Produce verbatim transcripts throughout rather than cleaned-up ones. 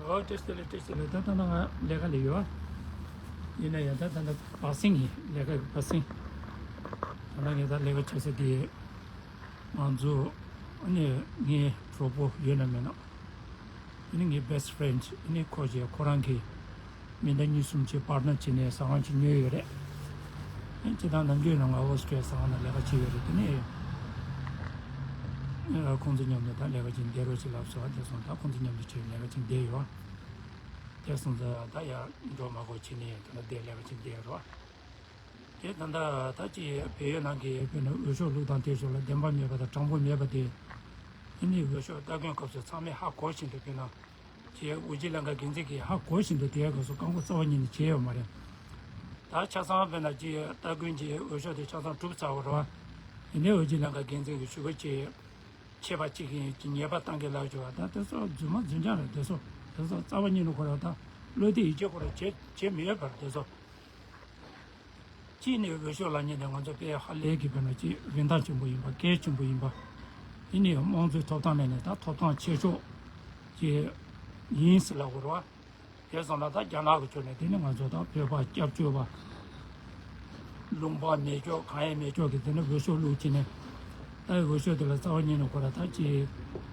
ཨོ་བཀྲ་ཤིས་བདེ་ལེགས། བཀྲ་ཤིས་བདེ་ལེགས། ད་ད་ལྟ་ང་ལས་ཀ་ལས་ཡོད། ཡིན་ན་ཡང་ད་ད་ལྟ་བར་གསེང་ཡིན། ལས་ཀ་གི་བར་གསེང་། ད་ལྟ་ངས་ད་ལས་ཀ་བྱེད་ས་དེ་ང་ཚོ་ཨ་ནི་ངའི་གྲོགས་པོ་ཡོད་ན་མེད་ན། ཨ་ནི་ངའི་best friend ཨ་ནི་ཁོ་བྱས་ཁོ་རང་གིས་མི་ཟླ་གཉིས་གསུམ་བྱས་པར་ན་བྱས་ནས་ཟ་ཁང་ཅིག་ཉོས་ཡོད་རེད། ཨ་ནི་སྤྱིར་བཏང་ནམ་རྒྱུན་ནང་ང་ཨོ་སི་ཀྲི་ཡ་ཟ་ཁང་ནང་ལས་ཀ་བྱེད་ཡོད་རེད། དེ་ནས་ཁོང་ཚོ་མཉམ་དུ་ད་ལས་ཀ་ཅིག་བསྡད་རོགས་ཅིག་ལབ་སོང་། དེ་སོང་ད་ཁོང་ཚོ་མཉམ་དུ་བྱས་ལས་ཀ་ཅིག་བསྡད་ཡོད། དེ་སོང་ཙང་ད་ཡར་འགྲོ་མ་དགོས་བྱས་ནས་ད་ལྟ་བསྡད་ལས་ཀ་ཅིག་བསྡད་ཡོད་རེད། དེ་ད་ལྟ་ད་ཅི་བལ་ཡུལ་ནང་གི་དཔེར་ན་འོས་ཤོག་བླུགས་སྟངས་དེ་ཕྱོགས་ལ་བདེན་པ་མེད་པ་དང་དྲང་པོ་མེད་པ་དེ། ཨ་ནི་འོས་ཤོག་ལྟ་སྐྱོང་སྐབས་སུ་ཚང་མས་ཧ་གོ་བཞིན་དུ་དཔེར་ན་ཅི་དབུས་སྤྱི་ལྷན་ཁང་འགན་འཛིན་གྱིས་ཧ་གོ་བཞིན་དུ་དེའི་སྐབས་སུ་བཀག་འགོག་རྩ་བ་ཉིད་ནས་བྱས་ཡོད་མ་རེད། ད་ཆ་ཚང་དཔེར་ན་ཅི་ལྟ་སྐྱོང་གི་འོས་ཤོག་དེ་ཆ་ཚང་གྲུབ་ཚར་བ་རེད་བ། ཡིན་ནའི་དབུས་སྤྱི་ལྷན་ཁང་འགན་འཛིན་གྱིས་ཞུ་སྐུལ་བྱས། ཆད་པ་གཅིག་གིས་ཉེས་པ་བཏང་གི་ལབ་བྱུང་བ་ད་དེ་ཚོ་རྫུན་མ་རྫུན་རྐྱང་རེད། དེ་ཚོ་དེ་ཚོ་རྩ་བ་ཉིད་ནས་ཁོ་རང་ད་བློ་གཏད་ཡིད་ཆེས་ཁོ་རང་བྱེད་བྱེད་མི་ཡོད་པར་དེ་ཚོ། གཅིག་ནས་འོས་ཤོག་ལབ་མཁན་དེ་ང་ཚོ་དཔེ་ཧ་ལས་ཀྱི་དཔེར་ན་གཅིག་རིན་ཐང་ཆེན་པོ་ཡིན་པ་གལ་ཆེན་པོ་ཡིན་པ། ཡིན་ནའི་དམངས་གཙོའི་ཐོབ་ཐང་ལས་ནས་ད་ཐོབ་ཐང་ཆེ་ཤོས་ཀྱི་ཡིན་ཟེར་ལབ་དགོས་རེད་བ། དེ་སོང་ན་ད་རྒྱ་ནག་གི་ཕྱོགས་ནས་དེ་ནི་ང་ཚོ་ད་བོད་པ་སྐྱབས་བཅོལ་བ། ལུང་པ་མེད་ཆོག་གང་ཡང་མེད་ཆོག་གི་དེ་ནི་འོས་ཤོག་བླུགས་ཕྱིན་ནས། ད་འོས་ཤོག་དེ་ལ་རྩ་བ་ཉིད་ནས་ཁོ་ར་ད་ཅི་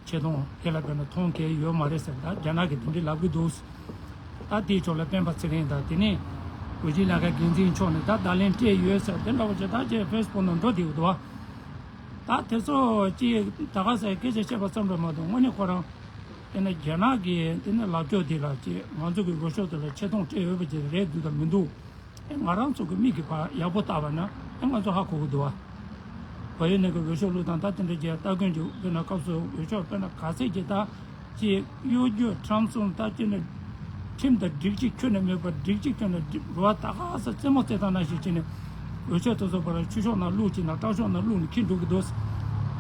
ཆེ་མཐོང་དེ་ལ་དཔེར་ན་མཐོང་གལ་ཡོད་མ་རེད་ཟེར། ད་རྒྱ་ནག་གིས་དེ་འདྲའི་ལབ་གི་འདུག་ད་དེའི་ཕྱོགས་ལ་སྤེན་པ་ཚེ་རིང་དང་དེ་ནས་འོས་སྦྱོར་ལས་ཀ་འགན་འཛིན་མཆོག་ནས་ད་བརྡ་ལན་སྤྲད་ཡོད་ཟེར་དེ་འདྲ་བོ་ཅིག་ད་ཅི་ཕེ་སི་བུག་ནང་འགྲོ་བསྡད་ཡོད་འདུག་ད་དེ་ཚོ་ཅི་ད་ག་ཟེ་སྐད་ཆ་བཤད་པ་ཙམ་རེད་མ་གཏོགས་དངོས་གནས་ཁོ་རང་དེ་ནས་རྒྱ་ནག་གི་དེ་ནས་ལབ་ཕྱོགས་དེ་ལ་ཅི་ང་ཚོ་གི་འོས་ཤོག་དེ་ལ་ཆེ་མཐོང་སྤྲད་ཡོད་པ་ཅིག་རེད་འདུག་དང་མི་འདུག་ང་རང་ཚོ་གི་མིག་གིས་ཕར་ཡག་པོ་བལྟས་པ་ན་ཨེ་ང་ཚོ་ཧ་གོ་གི་འདུག་བ། བལ་ཡུལ་ནང་གི་འོས་ཤོག་བླུགས་སྟངས་ད་དེ་འདྲ་བྱས་ལྟ་མཁན་གྱི་དཔེར་ན་སྐབས་སུ་འོས་ཤོག་དཔེར་ན་ག་ཚད་ཀྱི་ད་ཅིག་གཡོ་སྒྱུ་ཁྲམ་གསུམ་ད་ཅི་ནས་ཁྲིམས་དང་སྒྲིག་གཞི་ཁྱོན་ནས་མེད་པར་སྒྲིག་གཞི་ཁྱོན་ནས་སྒྲིག་རུ་བ་ད་ག་ས་རྩེད་མོ་རྩེ་སྟངས་ནང་བཞིན་བྱས་ནས་འོས་ཤོག་དེ་ཚོ་བར་ཆུ་ཤོག་ནང་བླུགས་ཅིག་ན་སྐྲ་ཤོག་ནང་བླུགས་ནས་འཁྱེར་འགྲོ་གི་འདུག་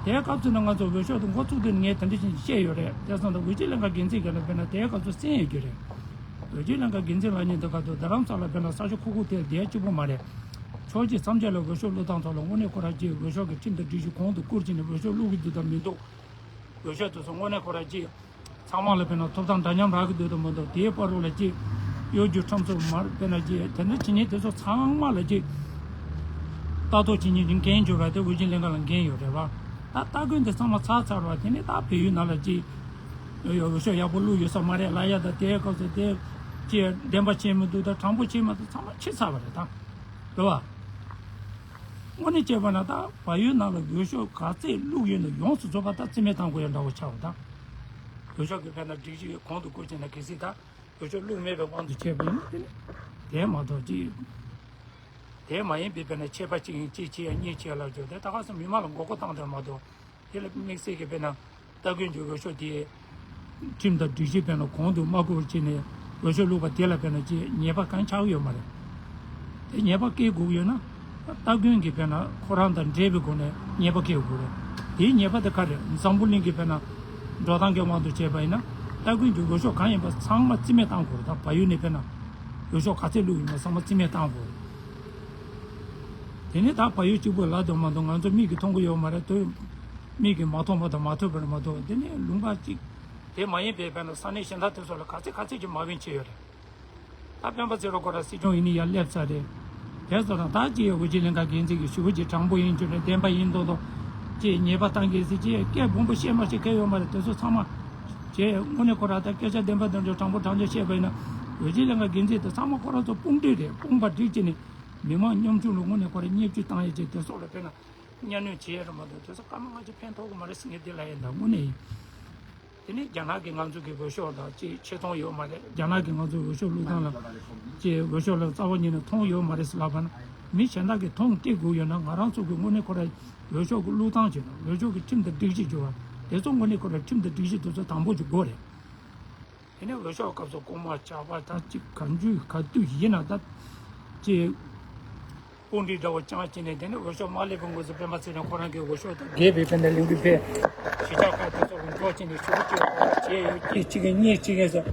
དེའི་སྐབས་སུ་ནི་ང་ཚོ་འོས་ཤོག་དེ་འགོ་བཙུགས་དུས་ངས་དེ་འདྲ་བྱས་བཤད་ཡོད་རེད། དེ་སོང་ཙང་འོས་སྦྱོར་ལྷན་ཁང་འགན་འཛིན་གྱི་ལ་དཔེར་ན་དེའི་སྐབས་སུ་གསན་ཡོད་ཀྱི་རེད། འོས་སྦྱོར་ལྷན་ཁང་འགན་འཛིན་ལབ་མཁན་དེ་ག་དུས་རྡ་རམ་ས་ལ་དཔེར་ན་ས་ཆ་ཁུག་ཁུག་དེ་བསྡད་གཅིག་པོ་མ་རེད། ཕྱོགས་གཅིག་མཚམས་གཅིག་ལ་འོས་ཤོག་བླུགས་སྟངས་ཐོག་ལ་དངོས་གནས་ཁོ་རང་གཅིག་འོས་ཤོག་གི་ཁྲིམས་དང་སྒྲིག་གཞི་གོང་དུ་བཀུར་བྱས་ནས་འོས་ཤོག་བླུགས་ཀྱི་འདུག་དང་མི་འདུག་འོས་ཤོག་དེ་ཚོ་དངོས་གནས་ཁོ་རང་གཅིག་ཚང་མ་ལ་དཔེར་ན་ཐོབ་ཐང་འདྲ་མཉམ་རག་གི་འདུག་དང་མི་འདུག་དེའི་བར་དུ་ལ་གཅིག་གཡོ་སྒྱུ་ཁྲམ་གསུམ་མར་དཔེར་ན་གཅིག་དེ་འདྲ་བྱེད་མཁན་དེ་ཚོ་ཚང་མ་ལ་གཅིག་ལྟ་རྟོག་བྱེད་མཁན་གྱི་འགན་འཇོག་ར་དེ་འོས་སྦྱོར་ལྷན་ཁང་ལ་འགན་ཡོད་རེད་བ། ད་ལྟ་སྐུལ་འདི་ཚང་མ་ཚར་ཚར་བ་དེ་ནས་ད་བལ་ཡུལ་ནང་ལ་ཅིག་འོས་ཤོག་ཡག་པོ་བླུགས་ཡོད་ས་མ་རེད་ལབ་ཡ་ད་དེའི་སྐབས་སུ་དེ་ཅིག་བདེན་པ་བྱས་མི་འདུག་ད་དྲང་པོ་བྱས་མ་འདུག་ཚང་མ་ཕྱི་ཚར་བ་རེད་ད། རེད་བ། དངོས་གནས་བྱས་པ་ན་ད་བལ་ཡུལ་ནང་ལ་འོས་ཤོག་ག་ཚད་བླུགས་ཡོད་ན་ཡོངས་སུ་རྫོགས་པ་ད་རྩིས་མེད་བཏང་དགོས་ཡ་འདྲ་བོ་ཆགས་པ་ད། འོས་ཤོག་གི་དཔེར་ན་སྒྲིག་གཞི་གོང་དུ་བཀུར་བྱས་ན་གལ་སྲིད་ད་འོས་ཤོག་བླུགས་མེད་པའི་དབང་དུ་བྱས་པ་ཡིན་ན་དེ་ནི་དེ་མ་གཏོགས་ཅིག་དེ་མ་ཡིན་པའི་དཔེར་ན་ཆད་པ་གཅིག་ཡིན་གཅིག་བྱས་ཡ་གཉིས་བྱས་ལ་འཇོག་དེ་ད་ག་སེ་མི་མང་ལ་མགོ་སྐོར་བཏང་དེར་མ་གཏོགས་དེ་ལ་དམིགས་བསལ་གྱི་དཔེར་ན་ལྟ་སྐུལ་གྱི་འོས་ཤོག་དེ་ཁྲིམས་དང་སྒྲིག་གཞི་དཔེར་ན་གོང་དུ་མ་བཀུར་བྱས་ནས་འོས་ཤོག་བླུགས་པ་དེ་ལ་དཔེར་ན་ཅིག་ཉེས་པ་གང་ཆགས་ཡོད་མ་རེད། དེ་ཉེས་པ་བཀལ་དགོས་ཀྱི་ཡོད་ན་ལྟ་སྐུལ་གྱི་དཔེར་ན་ཁོ་རང་དང་འབྲེལ་བའི་སྒོ་ནས་ཉེས་པ་བཀལ་དགོས་རེད། དེའི་ཉེས་པ་དེ་ག་རེད། འཛམ་བུ་གླིང་གི་དཔེར་ན་འགྲོ་སྟངས་ཀྱི་དབང་དུ་བྱས་པ་ཡིན་ན་ལྟ་སྐུལ་གྱི་འོས་ཤོག་གང་ཡིན་པ་ཚང་མ་རྩིས་མེད་བཏང་དགོས་རེད། ད་བལ་ཡུལ་ནས་དཔེར་ན་འོས་ཤོག་ག་ཚད་བླུགས་ཡིན་པ་ཚང་མ་རྩིས་མེད་བཏང་དགོས་རེད། དེ་ནས་ད་བལ་ཡུལ་གཅིག་པུ་ལ་དུ་མ་གཏོགས་ང་ཚོ་མིག་གིས་མཐོང་གི་ཡོད་མ་རེད་དུས། མིག་གིས་མ་མཐོང་བ་དང་མ་ཐོས་པར་མ་གཏོགས་དེ་ནས་ལུང་པ་གཅིག་དེ་མ་ཡིན་པའི་དཔེར་ན་ས་གནས་གཞན་དག་དེ་ཚོ་ལ་ག་ཚད་ག་ཚད་ཀྱི་མ་དབྱིན་བྱས་ཡོད་རེད། ད་སྤེན་པ་ཚེ་རིང་ཁོ་རང་སྲིད་སྐྱོང་ཡིན་ནི་ཡར་སླེབས་ཚར་རེད། དེ་ཚོ་དང་ད་ཅིག་འོས་སྦྱོར་ལྷན་ཁང་འགན་འཛིན་གྱི་ཞུ་བ་ཅིག་དྲང་པོ་ཡིན་རྒྱུ་རེད། བདེན་པ་ཡིན་མདོག་མདོག་ཅིག་ཉེས་པ་བཏང་གི་ཟེར་ཅིག་སྐད་སྦོམ་པོ་བཤད་མ་བཤད་གལ་ཡོད་མ་རེད། དེ་ཚོ་ཚང་མ་བྱས་དངོས་གནས་ཁོ་རང་ད་སྐད་ཆ་བདེན་པ་བདེན་འཇོག་དྲང་པོ་དྲང་འཇོག་བཤད་པ་ཡིན་ན་འོས་སྦྱོར་ལྷན་ཁང་འགན་འཛིན་དེ་ཚང་མ་ཁོ་རང་ཚོ་དཔུང་སྒྲིག་རེད། དཔུང་པ་སྒྲིག་བྱས་ནས་མི་མང་ཉམ་ཆུང་ལ་དངོས་གནས་ཁོ་རང་བརྙས་བཅོས་བཏང་ཡས་ཅིག་དེ་སོགས་ལ་དཔེར་ན། གཉའ་གནོན་བྱེད་ཡ་རེད་མ་གཏོགས་དེ་ཚོ་སྐར་མ་ལྔ་བཅུ་ཕན་ཐོགས་ཀྱི་མ་རེད་ཟེར་ངས་འདི་ལབ་ཡ་ད་དངོས་གནས་ཡིན། དེ་ནས་རྒྱ་ནག་གིས་ང་ཚོ་གི་འོས་ཤོག་ལ་ཅིག་ཆེ་མཐོང་ཡོད་མ་རེད། རྒྱ་ནག་གིས་ང་ཚོ་འོས་ཤོག་བླུགས་སྟངས་ལ་ཅིག་འོས་ཤོག་ལ་རྩ་བ་ཉིད་ནས་མཐོང་ཡོད་མ་རེད་ཟེར་ལབ་པ་ན་མི་གཞན་དག་གིས་མཐོང་སྟེར་དགོས་ཡོད་ན་ང་རང་ཚོ་གི་དངོས་གནས་ཁོ་ར་འོས་ཤོག་གི་བླུགས་སྟངས་བྱེད་ན་འོས་ཤོག་གི་ཁྲིམས་དང་སྒྲིག་གཞི་བསྒྱུར་བ་དེ་ཚོ་དངོས་གནས་ཁོ་ར་ཁྲིམས་དང་སྒྲིག་གཞི་དེ་ཚོ་དང་པོ་ཅིག་དགོས་རེད། དེ་ནས་འོས་ཤོག་སྐབས་སུ་ལྐོག་མ་ཇག་པ་ད་ཅིག་ག་འཇུས་ག་དུས་ཡིན་ན་ད་ཅིག་དཔུང་སྒྲིག་འདྲ་བོ་བཅངས་བྱས་ནས་དེ་ནས་འོས་ཤོག་མ་སླེབས་པའི་སྔོན་དུ་སྤེན་པ་ཚེ་རིང་ཁོ་རང་གིས་འོས་ཤོག་དང་རྒྱལ་བའི་ཕན་བདེ་ལུང་གི་ཕན་གཞིས་ཆགས་ཁག་དེ་ཚོ་གི་འགྲོ་བྱས་ནས་ཞུ་གི་བྱས་ཡོད་ཀྱི་གཅིག་གིས་གཉིས་གཅིག་གིས་ཟེར།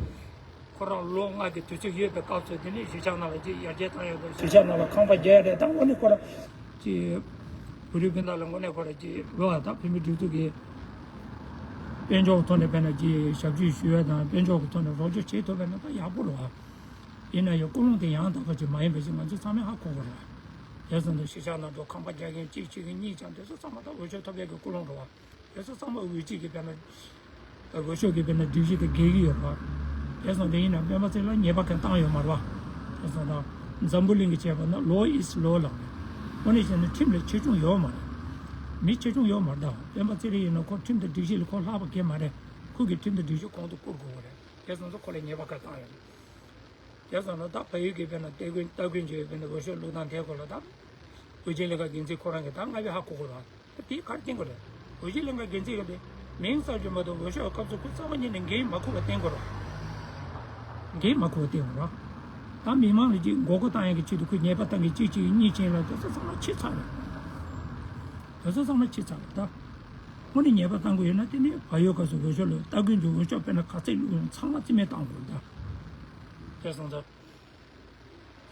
ཁོ་རང་ལོ་ལྔ་གི་དུས་ཚོད་ཡོད་པའི་སྐབས་སུ་དེ་ནས་གཞིས་ཆགས་ནང་ལ་ཅིག་ཡར་རྒྱས་བཏང་ཡོད་དང་གཞིས་ཆགས་ནང་ལ་ཁང་པ་རྒྱག་ཡ་རེད། ད་དངོས་གནས་ཁོ་རང་ཅིག་བོད་རིགས་སྤུན་ཟླ་ལ་དངོས་གནས་ཁོ་རང་ཅིག་འོས་པ་དང་བོད་མི་སྒྲིག་འཛུགས་ཀྱི་ དཔལ་འབྱོར་གྱི་ཐོག་ནས་དཔེར་ན་ཅིག་ཞབས་ཕྱི་ཞུ་ཡ་དང་དཔལ་འབྱོར་གྱི་ཐོག་ནས་རོགས་སྐྱོར་བྱེད་ཐུབ་པ་ན་ད་ཡག་པོ་རེད་བ། ཡིན་ན་ཡང་ཀུན་སློང་དེ་ཡང་དག་པ་ཅིག་མ་ཡིན་པ་ཞིག་ང་ཚོ་ཚང་མས་ཧ་གོ་དགོས་རེད་བ། དེ་སོང་ཙང་གཞིས་ཆགས་ནང་དུ་ཁང་པ་རྒྱག་མཁན་གཅིག་བྱེད་མཁན་གཉིས་ཀྱང་དེ་ཚོ་ཚང་མ་ད་འོས་ཤོག་ཐོབ་ཡག་གི་ཀུན་སློང་རེད་བ། དེ་ཚོ་ཚང་མ་འོས་གཅིག་གི་དཔེར་ན། འོས་ཤོག་གི་དཔེར་ན་སྒྲིག་གཞི་དེ་འགལ་གྱི་ཡོད་རེད་བ། དེ་སོང་དེ་ཡིན་ན་སྤེན་པ་ཚེ་རིང་ལ་ཉེས་པ་གང་བཏང་ཡོད་མ་རེད་བ། དེ་སོང་ད། འཛམ་བུ་གླིང་གི་བྱས་པ་ན་law is law ལབ་ནས། དངོས་གནས་བྱས་ན་ཁྲིམས་ལས་ཆེ་ཆུང་ཡོད་མ་རེད། མི་ཆེ་ཆུང་ཡོད་མ་རེད་ད། སྤེན་པ་ཚེ་རིང་ཡིན་ན་ཁོ་ཁྲིམས་དང་སྒྲིག་གཞི་ལ་ཁོ་ལྷག་པ་གང་མ་རེད། ཁོ་གི་ཁྲིམས་དང་སྒྲིག་གཞི་གོང་དུ་བཀུར་དགོས་པ་རེད། དེ་སོང་ཙང་ཁོ་ལ་ཉེས་པ་གང་བཏང་ཡོད་མ་རེད། དེ་སོང་ན་ད་བལ་ཡུལ་གྱི་དཔེར་ན་སྟ་གོན་སྟ་གོན་བྱས་པའི་དཔེར་ན་འོས་ཤོག་བླུགས་སྟངས་དེ་སྐོར་ལ་ད། དབུས་སྒྲིག་ལས་ཁང་འགན་འཛིན་ཁོ་རང་གིས་ད་སྔ་བས་ཧ་གོ་དགོས་རེད། ད་དེ་ག་རེ་བསྟན་དགོས་རེད། དབུས་སྒྲིག་ལས་ཁང་འགན་འཛིན་གྱིས་དེ་མིང་གསར་བཅོས་མ་གཏོགས་འོས་ཤོག་སྐབས་སུ་ཁོ་རྩ་བ་ཉིད་ནས་འགན་མ་འཁུར་བ་བསྟན་དགོས་རེད། འགན་མ་འཁུར་བ་བསྟན་དགོས་རེད། ད་མི་མང་ལ་ཅིག་མགོ་སྐོར་བཏང་ཡག་གི་ཆེད་དུ་ཁོས་ཉེས་པ་བཏང་གི་གཅིག་གཅིག་གཉིས་ཕྱིན་ལ་དེ་ཚོ་ཚང་མ་ཕྱི་ཚར་རེད། དེ་ཚོ་ཚང་མ་ཕྱི་ཚར་རེད་ད། དངོས་གནས་ཉེས་པ་བཏང་དགོས་ཡོད་ན་དེ་ནི་བལ་ཡུལ་སྐབས་སུ་འོས་ཤོག་ལ་སྟ་གོན་གྱི་འོས་ཤོག་དཔེར་ན་ག་ཚད་བླུགས་ཡོང་ཚང་མ་རྩིས་མེད་བཏང་དགོས་རེད་ད། དེ་སོང་ཙང་།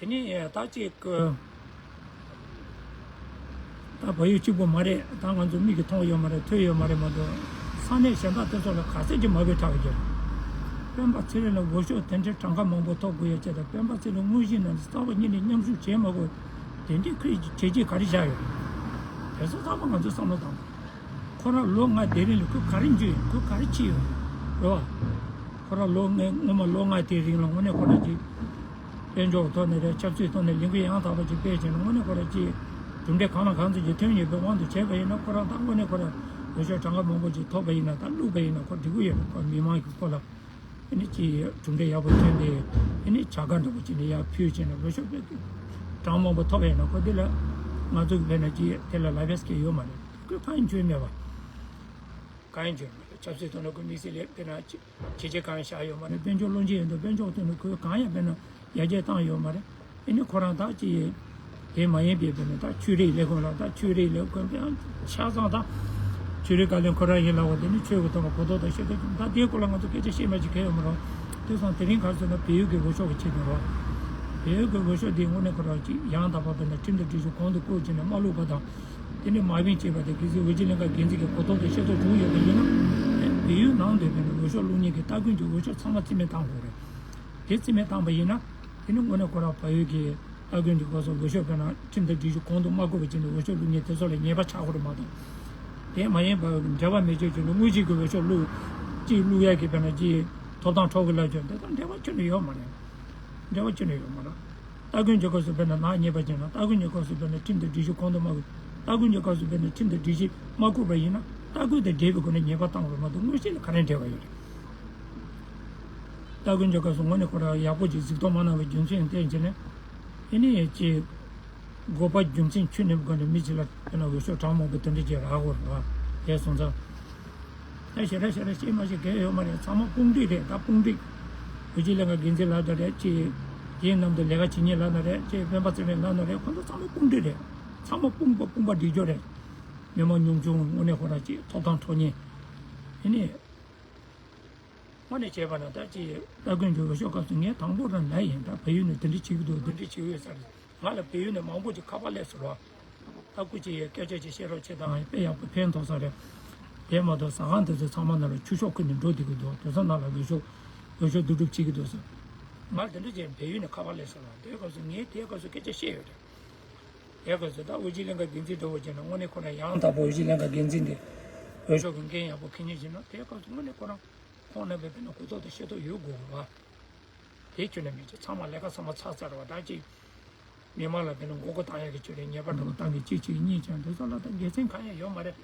དེ་ནས་ད་ཅིག་ད་བལ་ཡུལ་གཅིག་པུ་མ་རེད། ད་ང་ཚོ་མིག་གིས་མཐོང་ཡོད་མ་རེད། ཐོས་ཡོད་མ་རེད་མ་གཏོགས་ས་གནས་གཞན་དག་དེ་ཚོ་ལ་ག་ཚད་ཅིག་མ་འབོད་ཐག་གི་རེད། སྤེན་པ་ཚེ་རིང་ལ་འོས་ཤོག་དེ་འདྲའི་གྲངས་ཀ་མང་པོ་ཐོབ་དགོས་ཡ་བྱས་ད་སྤེན་པ་ཚེ་རིང་དངོས་གཞི་ནང་རྩ་བ་ཉིད་ནས་མཉམ་ཞུགས་བྱེད་མ་དགོས། དེ་འདྲའི་ཁོས་བྱས་རྗེས་ག་རེ་བཞག་ཡོད། དེ་ཚོ་ཚང་མ་ང་ཚོས་བསམ་བློ་བཏང་དགོས། ཁོ་རང་ལོ་ལྔ་དེ་རིང་ལ་ཁོས་ག་རེ་བྱས་ཡོད། ཁོས་ག་རེ་བྱས་ཡོད་རེད་བ། ཁོ་རང་ལོ་ལྔ་སྔོན་མ་ལོ་ལྔ་དེའི་རིང་ལ་དངོས་གནས་ཁོ་རང་གིས་དཔལ་འབྱོར་ཐོག་ནས་རེད། ཆབ་སྲིད་ཐོག་ནས་ལས་འགུལ་ཡང་དག་པ་ཅིག་སྤེལ་བྱས་ན་དངོས་གནས་ཁོ་རང་གིས་གྲུབ་འབྲས་གང་ལ་གང་འཚམ་ཅིག་ཐོན་ཡོད་པའི་དབང་དུ་བྱས་པ་ཡིན་ན་ཁོ་རང་ད་དངོས་གནས་ཁོ་རང་འོས་ཤོག་གྲངས་ཀ་མང་པོ་ཅིག་ཐོབ་པ་ཡིན་ན་ད་བླུགས་པ་ཡིན་ན་ཁོ་འགྲིག་གི་ཡོད་རེད། ཁོ་མི་མང་གི་སྐོར་ལ་ཨ་ནི་ཅིག་གྲུབ་འབྲས་ཡག་པོ་ཐོན་ཏེ་ཨ་ནི་བྱ་དགའ་འདྲ་པོ་ཅིག་ནས་ཡར་ཕུལ་བྱས་ན་འོས་ཤོག་དཔེ་གྲངས་མང་པོ་ཐོབ་པ་ཡིན་ན་ཁོ་དེ་ལ་ང་ཚོ་གི་དཔེར་ན་ཅིག་དེ་ལ་ལབ་ཡས་ཀྱི་ཡོད་མ་རེད། ཁོས་གང་ཡང་བྱས་མེད་པ། གང་ཡང་བྱས་མ་རེད། ཆབ་སྲིད་ཐོག་ནས་ཁོས་དམིགས་བསལ་ལས་དཔེར་ན་བྱས་རྗེས་གང་ཡང་བཞག་ཡོད་མ་རེད། དཔལ་འབྱོར་བློན་ཆེན་ཡིན་དུས་དཔལ་འབྱོར་ཐོག་ནས་ཁོས་གང་ཡང་དཔེར་ན་ཡར་རྒྱས་བཏང་ཡོད་མ་རེད། ཨ་ནི་ཁོ་རང་ད་ཅི་དེ་མ་ཡིན་པའི་དཔེར་ན་ད་ཆོས་རིག་ལས་ཁུངས་ལ་ད་ཆོས་རིག་ལས་ཁུངས་ཡང་ཆ་ཚང་ད་ཆོས་རིག་བཀའ་བློན་ཁོ་རང་ཡིན་ལབ་པ་དེ་ནི་ཆོས་ཀྱི་ཐོག་ལ་གོ་རྟོགས་དང་ཤེས་རྟོགས་ཀྱི་ད་དེའི་སྐོར་ལ་ང་ཚོ་སྐད་ཆ་བཤད་མ་བྱེད་གལ་ཡོད་མ་རེད། དེ་སོང་དེ་རིང་ག་རེ་ཟེར་ན་བལ་ཡུལ་གྱི་འོས་ཤོག་གི་ཆེད་དུ་རོགས། བལ་ཡུལ་གྱི་འོས་ཤོག་དེ་དངོས་གནས་ཁོ་རང་ཅིག་ཡང་དག་པ་དཔེར་ན་ཁྲིམས་དང་སྒྲིག་གཞི་གོང་དུ་བཀུར་བྱས་ནས་མ་བླུགས་པ་དང་། དེ་ནས་མ་བིང་བྱས་པ་དེ་གལ་སྲིད་འོས་སྦྱོར་ལྷན་ཁང་འགན་འཛིན་གྱི་གོ་རྟོགས་དང་ཤེས་རྟོགས་བྱུང་ཡོད་པ་ཡིན་ན། བལ་ཡུལ་ནང་དུ་དཔེར་ན་འོས་ཤོག་བླུག་མཁན་གྱི་སྟ་གོན་གྱི་འོས་ཤོག་ཚང་མ་རྩིས་མེད་བཏང་དགོས་རེད། དེ་རྩིས་མེད་བཏང་པ་ཡིན་ན། དེ་ནི་དངོས་གནས་ཁོ་རང་བལ་ཡུལ་གྱི་སྟ་གོན་གྱི་སྐབས་སུ་འོས་ཤོག་དཔེར་ན་ཁྲིམས་དང་སྒྲིག་གཞི་གོང་དུ་མ་བཀུར་བ་བྱས་ནས་འོས་ཤོག་བླུག་མཁན་དེ་ཚོ་ལ་ཉེས་པ་ཆགས་དགོས་རེད་མ་གཏོགས། དེ་མ་ཡིན་པར་འབྲེལ་བ་མེད་ཅེས་བྱས་ནས་དངོས་གཞི་གི་འོས་ཤོག་བླུག་གཅིག་བླུག་ཡག་གི་དཔེར་ན་གཅིག་ཐོབ་ཐང་འཕྲོག་གི་ལབ་ཀྱང་དེ་དང་འབྲེལ་བ་ཁྱོན་ནས་ཡོད་མ་རེད། འབྲེལ་བ་ཁྱོན་ནས་ཡོད་མ་རེད། སྟ་གོན་གྱི་སྐབས་སུ་དཔེར་ན་ནག་ཉེས་པ་བྱས་ན་སྟ་གོན་གྱི་སྐབས་སུ་དཔེར་ན་ཁྲིམས་དང་སྒྲིག་གཞི་གོང་དུ་མ་བཀུར། སྟ་གོན་གྱི་སྐབས་སུ་དཔེར་ན་ཁྲིམས་དང་སྒྲིག་གཞི་མ་བཀུར་བ་ཡིན་ན་སྟ་གོན་དང་འབྲེལ་བའི་སྒོ་ནས་ཉེས་པ་བཏང་དགོས་མ་གཏོགས་དངོས་གཞི་ལ་ག་རེ་འབྲེལ་བ་ཡོད་རེད། སྟ་གོན་གྱི་སྐབས་སུ་དངོས་གནས་ཁོ་རང་ཡག་པོ་ཅིག་གཟིགས་རྟོག་མ་གནང་བའི་རྒྱུ་མཚན་བསྟན་བྱས་ནས། ཨེ་ནི་ཅིག་དགོས་པ་རྒྱུ་མཚན་ཁྱོན་ནས་དགོས་ནས་མི་གཅིག་ལ་དཔེར་ན་འོས་ཤོག་གྲངས་མང་པོ་དེ་འདྲ་ཅིག་རག་དགོས་རེད་བ། དེ་སོང་ཙང་། ད་ཞེ་དྲག་ཞེ་དྲག་བཤད་མ་བཤད་གལ་ཡོད་མ་རེད། ཚང་མ་དཔུང་སྒྲིག་རེད། ད་དཔུང་སྒྲིག་འོས་སྦྱོར་ལྷན་ཁང་འགན་འཛིན་ལབ་ན་རེད། ཅིག་དེའི་ནང་དུ་ལས་ཀ་བྱེད་མཁན་ལབ་ན་རེད། ཅིག་སྤེན་པ་ཚེ་རིང་ལབ་ན་རེད། ཁོ་ཚོ་ཚང་མ་དཔུང་སྒྲིག་རེད། ཚང་མ་དཔུང་པ་དཔུང་པ་སྒྲིག་རྒྱུ་རེད། མི་མང་ཉུང་ཆུང་དངོས་གནས་ཁོ་རང་ཅིག་ཐོབ་ཐང་འཕྲོག་མཁན། ཨེ་ནི། དངོས་གནས་བྱས་པ་ན་ད་ཅི་སྟ་གོན་གྱི་འོས་ཤོག་སྐབས་སུ་ངས་དང་པོ་རང་ལབ་ཡིན། ད་བལ་ཡུལ་ནས་དེ་འདྲ་བྱེད་ཀྱི་འདུག་དེ་འདྲ་བྱེད་ཀྱི་ཡོད་ས་རེད། ང་ལ་བལ་ཡུལ་ནས་མང་པོ་ཅིག་ཁ་པར་སླེབས་སོང་ར། ད་སྐུ་མཁྱེན་ཡས་སྐད་ཆ་ཅིག་བཤད་རོགས་བྱེད་དང་། དཔེ་ཡག་པོ་ཕན་ཐོགས་ས་རེད། དེ་མ་གཏོགས་ཟ་ཁང་དེ་ཚོ་ཚང་མ་ནང་ལ་ཆུ་ཤོག་ཁུར་ནས་འགྲོ་བསྡད་ཀྱི་འདུག་དེ་ཚོ་ནང་ལ་འོས་ཤོག་འོས་ཤོག་བསྡུ་སྒྲུབ་བྱེད་ཀྱི་འདུག་ཟེར། ང་དེ་འདྲ་བྱས་བལ་ཡུལ་ནས་ཁ་པར་སླེབས་སོང་ར། དེའི་སྐབས་སུ་ངས་དེའི་སྐབས་སུ་སྐད་ཆ་བཤད་ཡོད་རེད། དེའི་སྐབས་སུ་ད་འོས་སྦྱོར་ལྷན་ཁང་འགན་འཛིན་འདྲ་བོ་བྱས་ན་དངོས་གནས་ཁོ་རང་ཡང་དག་པ་འོས་སྦྱོར་ལྷན་ཁང་འགན་འཛིན་དེ་འོས་ཤོག་གི་འགན་ཡག་པོ་འཁྱེར་མཁན་བྱས་ན་དེའི་སྐབས་སུ་དངོས་གནས་ཁོ་རང་ཁོང་རྣམ་པའི་དཔེར་ན་གོ་རྟོགས་དང་ཤེས་རྟོགས་ཡོད་དགོས་པ། དེ་ཁྱོན་ནས་མེད་ཅིག་ཚང་མ་ལས་ཀ་ཚང་མ་ཚར་ཚར་བ་ད་ཅིག་མི་མང་ལ་དཔེར་ན་མགོ་སྐོར་བཏང་ཡག་གི་ཆེད་ལ་ཉེས་པ་འདྲ་བོ་བཏང་གི་གཅིག་བྱེད་གཉིས་བྱས་དེ་ཚོ་ལ་ད་དགེ་མཚན་གང་ཡང་ཡོད་མ་རེད།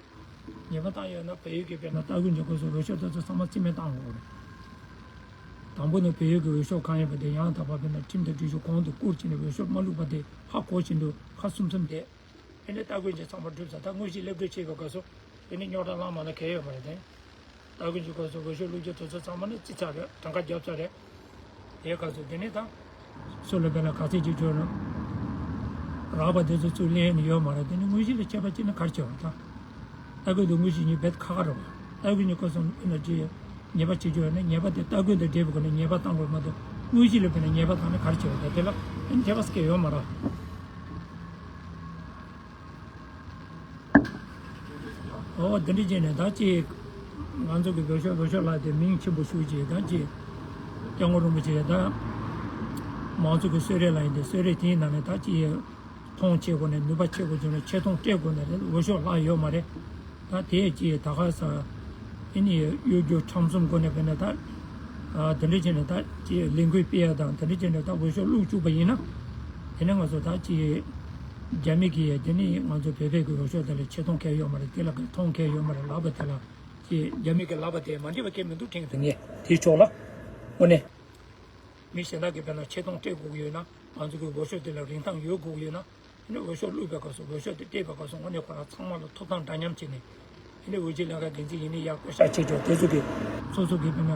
ཉེས་པ་བཏང་ཡོད་ན་བལ་ཡུལ་གྱི་དཔེར་ན་སྟ་གོན་གྱི་སྐབས་སུ་འོས་ཤོག་དེ་ཚོ་ཚང་མ་རྩིས་མེད་བཏང་དགོས་རེད། དང་པོ་ནས་བལ་ཡུལ་གྱི་འོས་ཤོག་གང་ཡིན་པ་དེ་ཡང་དག་པ་དཔེར་ན་ཁྲིམས་དང་སྒྲིག་གཞི་གོང་དུ་བཀུར་བྱས་ནས་འོས་ཤོག་མ་བླུགས་པ་དེ་ཧ་གོ་བཞིན་དུ་ཁ་ཟུམ་ཟུམ་བསྡད། དེ་ནས་སྟ་གོན་གྱི་ཚང་མ་གྲུབ་ཚར། ད་དངོས་གཞི་སླེབས་གྲབས་བྱེད་པའི་སྐབས་སུ་དེ་ནས་རྙོག་དྲ་བསླངས་མ་ན་གལ་ཡོད་མ་རེད་དེ། སྟ་གོན་གྱི་སྐབས་སུ་འོས་ཤོག་བླུགས་རྒྱུ་དེ་ཚོ་ཚང་མ་ནི་རྩིས་ཚར་རེད། གྲངས་ཀ་བརྒྱབ་ཚར་རེད། དེའི་སྐབས་སུ་དེ་ནས་ད་སུ་ལ་དཔེར་ན་ག་ཚད་ཅིག་བཅོལ་ན་རག་པ་དེ་ཚོ་ཚུར་ལེན་ནས་ཡོད་མ་རེད། དེ་ནི་དངོས་གཞི་ལ་ཁྱད་པར་ཅི་ན་ག་རེ་བྱེད་པ་ད། སྟ་གོན་དང་དངོས་གཞི་གཉིས་རྦད་ཁག་ཁག་རེད་བ། སྟ་གོན་གྱི་སྐབས་སུ་དཔེར་ན་ཅིག་ཉེས་པ་བྱེད་རྒྱུ་ཡོད་ན་ཉེས་པ་དེ་སྟ་གོན་དང་འབྲེལ་བའི་སྒོ་ནས་ཉེས་པ་བཏང་དགོས་མ་གཏོགས་དངོས་གཞི་ལ་དཔེར་ན་ཉེས་པ་བཏང་ན་ག་རེ་བྱེད་པ་ད། དེ་ལ་དེ་ནི་ཁྱད་པར་གང་ཡང་ཡོད་མ་རེད། ཨོ་དེ་འདྲ་བྱས་ནས་ད་ཅིག་ ང་ཚོ་གི་འོས་ཤོག་འོས་ཤོག་ལབ་དེ་མིང་ཆེན་པོ་ཞུ་བྱས་ད་ཅི། སྐྱབས་མགོན་རིན་པོ་ཆེ་ད་མང་གཙོ་གི་གསོལ་རས་ལ་ཡིན་ཏེ་གསོལ་རས་དེའི་ནང་ནས་ད་ཅི་མཐོང་ཆེ་དགོས་ནས་ནུས་པ་ཆེ་དགོས་བྱུང་ན་ཆེ་མཐོང་སྤྲད་དགོས་ནས་འོས་ཤོག་ལྷག་ཡོད་མ་རེད། ད་དེ་ཅི་ད་ག་ས་ཨེ་ནི་གཡོ་སྒྱུ་ཁྲམ་གསུམ་སྒོ་ནས་དཔེར་ན་ད་དེ་འདྲ་བྱས་ནས་ད་ཅི་ལས་འགུལ་སྤེལ་ཡ་དང་དེ་འདྲ་བྱས་ནས་ད་འོས་ཤོག་བླུགས་བཅུག་པ་ཡིན་ན། དེ་ནས་ང་ཚོ་ད་ཅི་རྒྱ་མི་གི་དེ་ནི་ང་ཚོ་བོད་པའི་གི་འོས་ཤོག་དེ་ལ་ཆེ་མཐོང་གང་ཡོད་མ་རེད། དེ་ལ་གི་མཐོང་གང་ཡོད་མ་རེད་ལབ་པ་དེ་ལ། ཅེས་རྒྱ་མི་གི་ལབ་པ་དེ་མ་འགྲིག་པ་གང་ཡང་མི་འདུག་དྲན་གི་འདུག་ངས་དེའི་ཕྱོགས་ལ། དངོས་གནས། མི་གཞན་དག་གིས་དཔེར་ན་ཆེ་མཐོང་སྤྲད་དགོས་ཀྱི་ཡོད་ན་ང་ཚོ་གི་འོས་ཤོག་དེ་ལ་རིན་ཐང་ཡོད་དགོས་ཀྱི་ཡོད་ན། ཨ་ནི་འོས་ཤོག་བླུགས་པའི་སྐབས་སུ་འོས་ཤོག་དེ་སྤྲད་པའི་སྐབས་སུ་དངོས་གནས་ཁོ་རང་ཚང་མ་ལ་ཐོབ་ཐང་འདྲ་མཉམ་བྱས་ནས། ཨ་ནི་འོས་བྱེད་ལས་ཀ་འགན་འཛིན་ཡིན་ནའི་ཡང་བསྐོ་བཞག་བྱེད་ཆོག་དེ་ཚོ་གི་སོ་སོ་གི་དཔེར་ན་